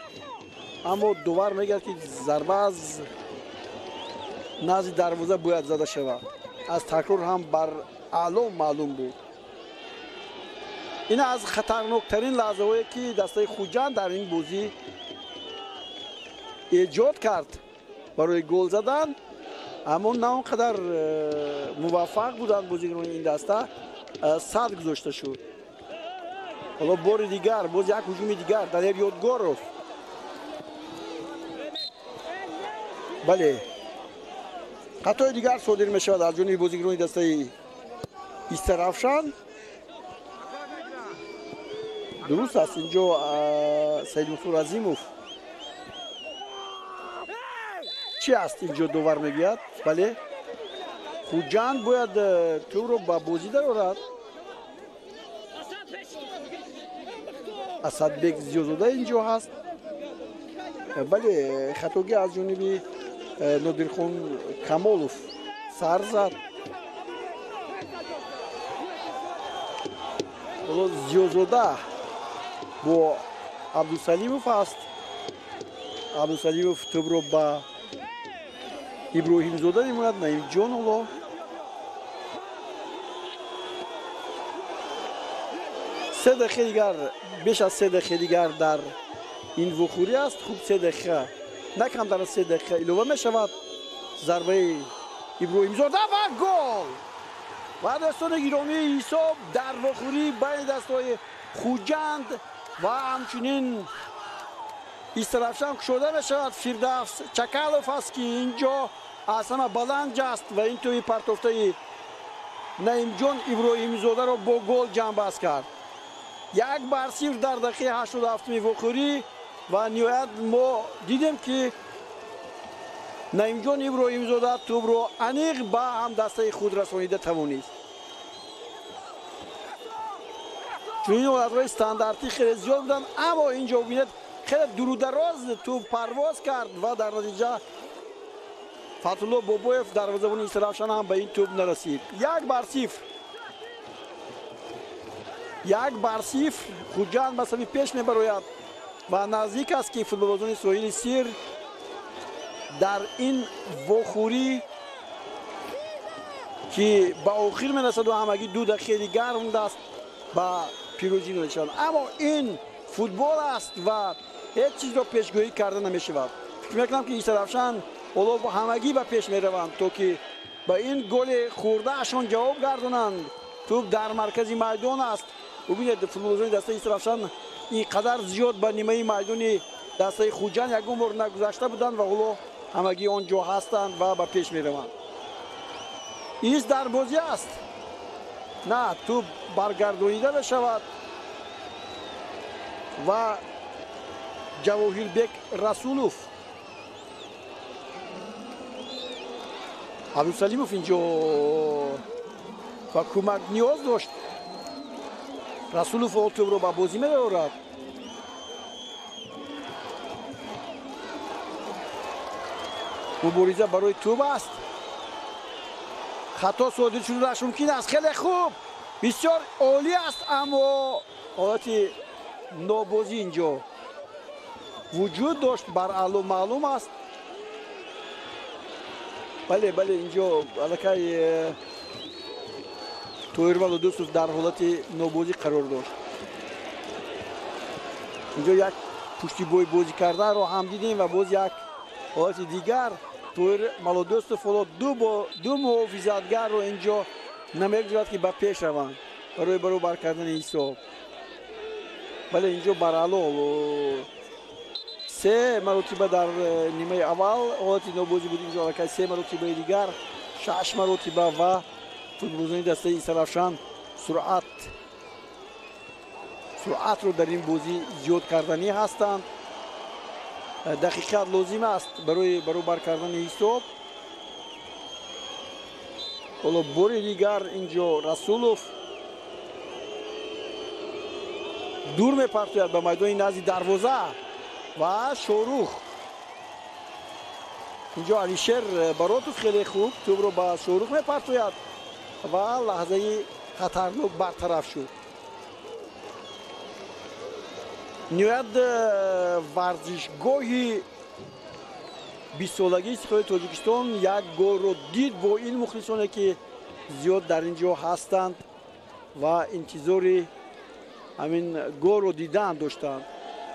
Аммо довар мегӯяд ки зарба аз назди дарвоза бояд зада шавад. Аз такрор ҳам бар аъло маълум буд. Ин аз хатарноктарин лаҳзаҳое ки дастаи Хуҷанд дар ин бозӣ эҷод кард барои гол задан, аммо на он қадар муваффақ буданд бозигарони ин даста. Сад гузошта шуд. Ҳоло бори дигар боз як ҳуҷуми дигар, Далер Ёдгоров. Бале, хатои дигар содир мешавад аз ҷониби бозигарони дастаи Истарафшан. Дуруст аст, инҷо Саидмухтор Азимов чӣ аст инҷо довар мегӯяд? Бале, Хуҷанд бояд тӯбро ба бозӣ дарорад. Асадбек Зиёзода инҷо ҳаст. Бале, хатогӣ аз ҷониби Нодирхон Камолов сар зад. Ҳоло Зиёзода бо Абдусалимов аст. Абдусалимов тӯбро ба Иброҳимзода мемонад. Наимҷон ҳоло 3 дақиқаи дигар, беш аз 3 дақиқаи дигар дар Ин вохӯрӣ аст. Хуб, 3 дақиқа, на камтар аз 3 дақиқа илова мешавад. Зарбаи Иброҳимзода ва гол! Ва дӯстони гиромӣ, ҳисоб дар вохӯрӣ байни дастҳои Хуҷанд ва ҳамчунин Истаравшан кушода мешавад. Фирдавс Чакалов аст, ки инҷо аз ҳама баланд ҷаст ва ин тӯи партофтаи Наимҷон Иброҳимзодаро бо гол ҷамъбаст кард. 1-0 дар дақиқаи 87-уми вохӯрӣ. Ва ниҳоят мо дидем, ки Наимҷон Иброҳимзода тӯбро аниқ ба ҳамдастаи худ расонида тавонист. Чунин ҳолатҳои стандартӣ хеле зиёд буданд, аммо инҷо бубинед, хеле дурудароз тӯб парвоз кард ва дар натиҷа Фатулло Бобоев, дарвозабони Истаравшан, ҳам ба ин тӯб нарасид. 1-0. 1-0 Хуҷанд ба сафи пеш мебарояд ва наздик аст, ки футболбозони соҳили Сир дар ин вохӯрӣ, ки ба охир мерасаду ҳамагӣ 2 дақиқаи дигар мондааст, ба пирӯзӣ мерасанд. Аммо ин футбол аст ва ҳеҷ чизро пешгӯӣ карда намешавад. Фикр мекунам, ки Истаравшан ҳоло ҳамагӣ ба пеш мераванд, то ки ба ин голи хурдаашон ҷавоб гардонанд. Тӯб дар маркази майдон аст. Бубинед, футболбозони дастаи Истаравшан ин қадар зиёд ба нимаи майдони дастаи Хуҷанд ягон бор нагузашта буданд ва ҳоло ҳамагӣ он ҷо ҳастанд ва ба пеш мераванд. Ис дар бозӣ аст. На, тӯб баргардонида мешавад ва Ҷавоҳирбек Расулов, Абдусалимов инҷо ба кӯмак ниёз дошт. Расулов ол тӯбро ба бозӣ меорад. Мубориза барои тӯб аст. Хато содир шуданаш мумкин аст. Хеле хуб, бисёр олӣ аст, аммо ҳолати нобозӣ инҷо вуҷуд дошт, бараъло маълум аст. Бале, бале, инҷо аллакай Тоҳир Валудусов дар ҳолати нобозӣ қарор дошт. Инҷо як пуштибой бозӣ карданро ҳам дидем ва боз як ҳолати дигар. Тоҳир Малодӯстов ҳоло ду муҳофизатгарро инҷо намегузорад, ки ба пеш раванд барои баробар кардани ҳисоб. Бале, инҷо бараъло 3 маротиба дар нимаи аввал ҳолати нобозӣ буд. Инҷо аллакай 3 маротибаи дигар, 6 маротиба ва футболбозони дастаи Истаравшан суръатро дар ин бозӣ зиёд карданӣ ҳастанд. Дақиқат лозим аст барои баробар кардани ҳисоб. Ҳоло бори дигар инҷо Расулов дур мепартояд ба майдони назди дарвоза ва Шорух. Инҷо Алишер Баротов хеле хуб тӯбро ба Шорух мепартояд ва лаҳзаи хатарнок бартараф шуд. Ниҳоят варзишгоҳи 20-солагии Истиқлоли Тоҷикистон як голро дид бо ин мухлисоне, ки зиёд дар ин ҷо ҳастанд ва интизори ҳамин голро дидан доштанд.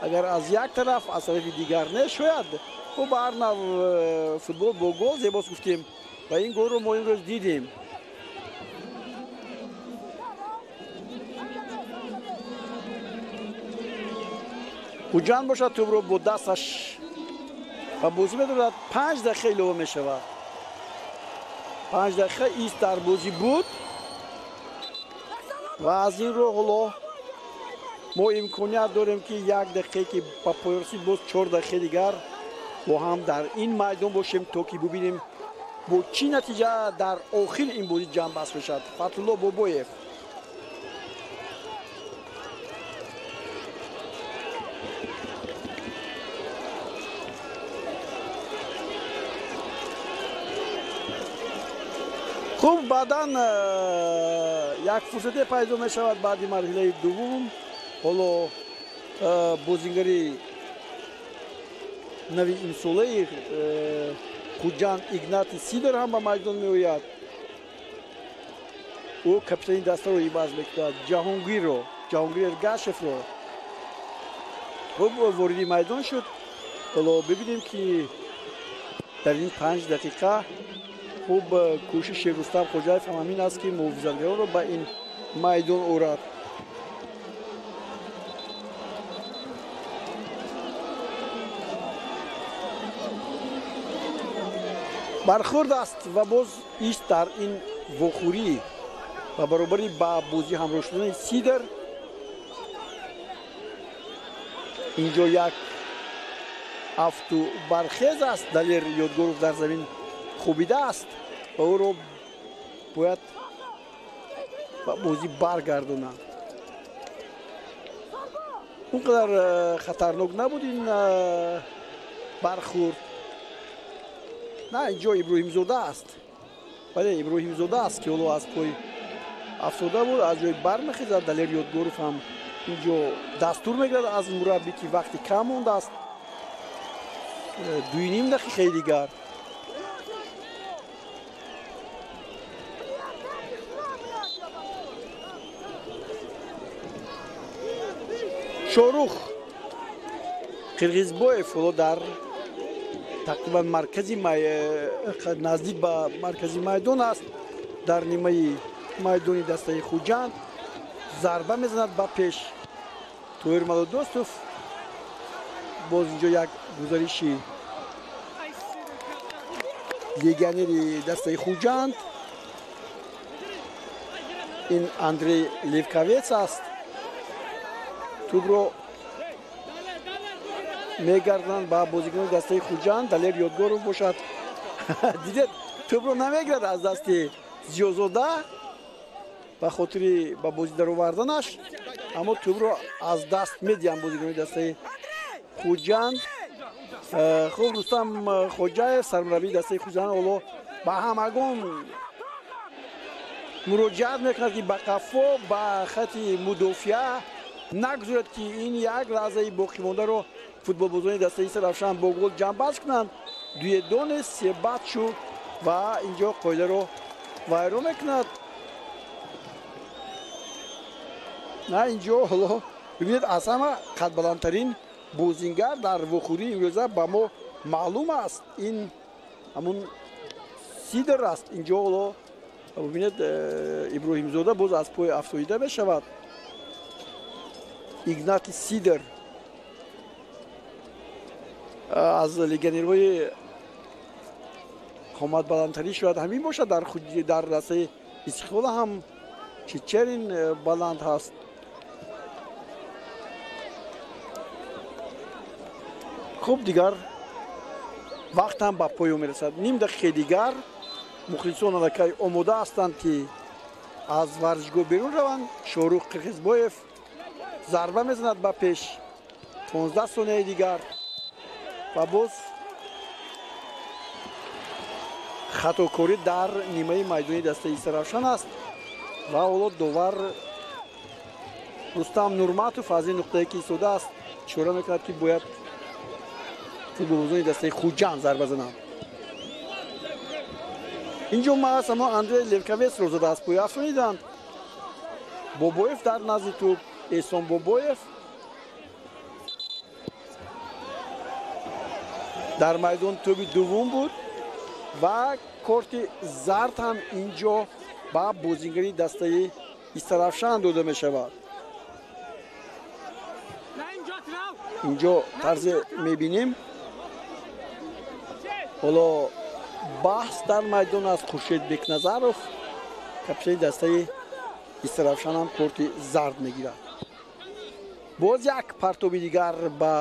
Агар аз як тараф, аз тарафи дигар не, шояд ба ҳар нав футбол бо гол зебост гуфтем ва ин голро мо имрӯз дидем. Хуҷанд бошад, тӯбро бо дасташ ба бозӣ медорад. 5 дақиқа илова мешавад. 5 дақиқа ист дар бозӣ буд ва аз ин рӯ ҳоло мо имконият дорем, ки 1 дақиқае ки ба поён расид, боз 4 дақиқаи дигар бо ҳам дар ин майдон бошем, то ки бубинем бо чӣ натиҷа дар охир ин бозӣ ҷамъбаст мешавад. Фатулло Бобоев. Хуб, баъдан як фурсате пайдо мешавад баъди марҳилаи дуввум. Ҳоло бозингари нави имсолаи Хуҷанд Игнати Сидор ҳам ба майдон меояд. Ӯ капитани дастаро иваз мекунад, Ҷаҳонгирро, Ҷаҳонгир Эргашевро. Хуб вориди майдон шуд. Ҳоло бибинем, ки дар ин 5 дақиқа хуб кӯшиши Рустам Хоҷаев ҳам ҳамин аст, ки муҳофизатгаронро ба ин майдон орад. Бархӯрд аст ва боз ист дар ин вохӯрӣ ва баробари ба бозӣ ҳамроҳ шудани Сидр инҷо як афту бархез аст. Далер Ёдгоров дар замин хобида аст ва ӯро бояд ба бозӣ баргардонанд. Он қадар хатарнок набуд ин бархӯрд. На, инҷо Иброҳимзода аст. Бале, Иброҳимзода аст, ки ҳоло аз пой афтода буд, аз ҷой бармехезад. Далер Ёдгоров ҳам инҷо дастур мегирад аз мураббӣ, ки вақти кам мондааст, 2.5 дақиқаи дигар. Шорух Қирғизбоев ҳоло дар тақрибан маркази наздик ба маркази майдон аст, дар нимаи майдони дастаи Хуҷанд зарба мезанад ба пеш. Тоир Малодостов боз инҷо як гузариши легионери дастаи Хуҷанд, ин Андрей Левковец аст. Тӯбро мегардонанд ба бозикунони дастаи Хуҷанд. Далер Ёдгоров бошад, дидед, тӯбро намегирад аз дасти Зиёзода ба хотири ба бозӣ дароварданаш, аммо тӯбро аз даст медиҳанд бозикунони дастаи Хуҷанд. Хуб, Рустам Хоҷаев, сармураббии дастаи Хуҷанд, ҳоло ба ҳамагон муроҷиат мекунад, ки ба қафо, ба хати мудофиа нагузорад, ки ин як лаҳзаи боқимондаро футболбозони дастаи Истаравшан бо гол ҷамъбаст кунанд. Дуедоне себатшу ва инҷо қоидаро вайрон мекунад. На, инҷо ҳоло бибинед, аз ҳама қадбаландтарин бозингар дар вохӯрии имрӯза ба мо маълум аст, ин ҳамун Сидр аст. Инҷо ҳоло бибинед, Иброҳимзода боз аз пой афтоида мешавад. Игнати Сидр аз легионерҳои қоматбаландтарин шояд ҳамин бошад. Дар дастаи Истиқлола ҳам Чечерин баланд ҳаст. Хуб, дигар вақт ҳам ба поён мерасад. Ним дақиқаи дигар. Мухлисон аллакай омода ҳастанд, ки аз варзишгоҳ берун раванд. Шорух Қирғизбоев зарба мезанад ба пеш. 15 сонияи дигар ва боз хатокорӣ дар нимаи майдони дастаи Истаравшан аст ва ҳоло довар Рустам Нурматов аз ин нуқтае, ки истодааст, ишора мекунад, ки бояд футболбозони дастаи Хуҷанд зарба зананд. Инҷо маҳз ҳамон Андрей Левковецро зада аз пой афтониданд. Бобоев дар назди тӯб, Эҳсон Бобоев дар майдон тӯби дуввум буд ва корти зард ҳам инҷо ба бозингари дастаи Истаравшан дода мешавад. Инҷо тарзе мебинем, ҳоло баҳс дар майдон аст. Хуршед Бекназаров, капитани дастаи Истаравшан, ҳам корти зард мегирад. Боз як партоби дигар ба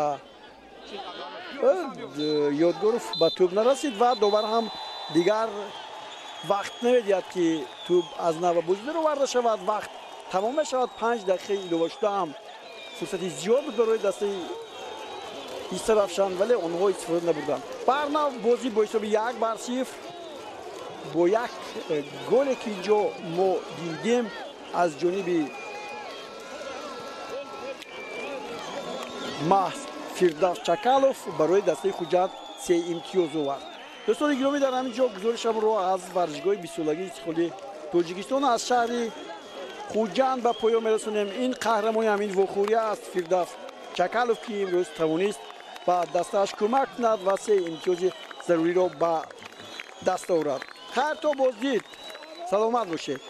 Ёдгоров, ба тӯб нарасид ва довар ҳам дигар вақт намедиҳад, ки тӯб аз нав ба бозӣ дароварда шавад. Вақт тамом мешавад. 5 дақиқаи иловашуда ҳам фурсати зиёд буд барои дастаи Истаравшан, вале онҳо истифода набурданд. Барнав бозӣ бо ҳисоби 1-0 бо як голе, ки инҷо мо дидем аз ҷониби маҳз Фирдавс Чакалов барои дастаи Хуҷанд 3 имтиёз овард. Дӯстони гиромӣ, дар ҳамин ҷо гузоришамро аз варзишгоҳи бистсолагии Истиқлоли Тоҷикистон аз шаҳри Хуҷанд ба поён мерасонем. Ин қаҳрамони ҳамин вохӯрӣ аст Фирдавс Чакалов, ки имрӯз тавонист ба дастааш кӯмак кунад ва се имтиёзи заруриро ба даст овард. Хайр, то боздид, саломат бошед.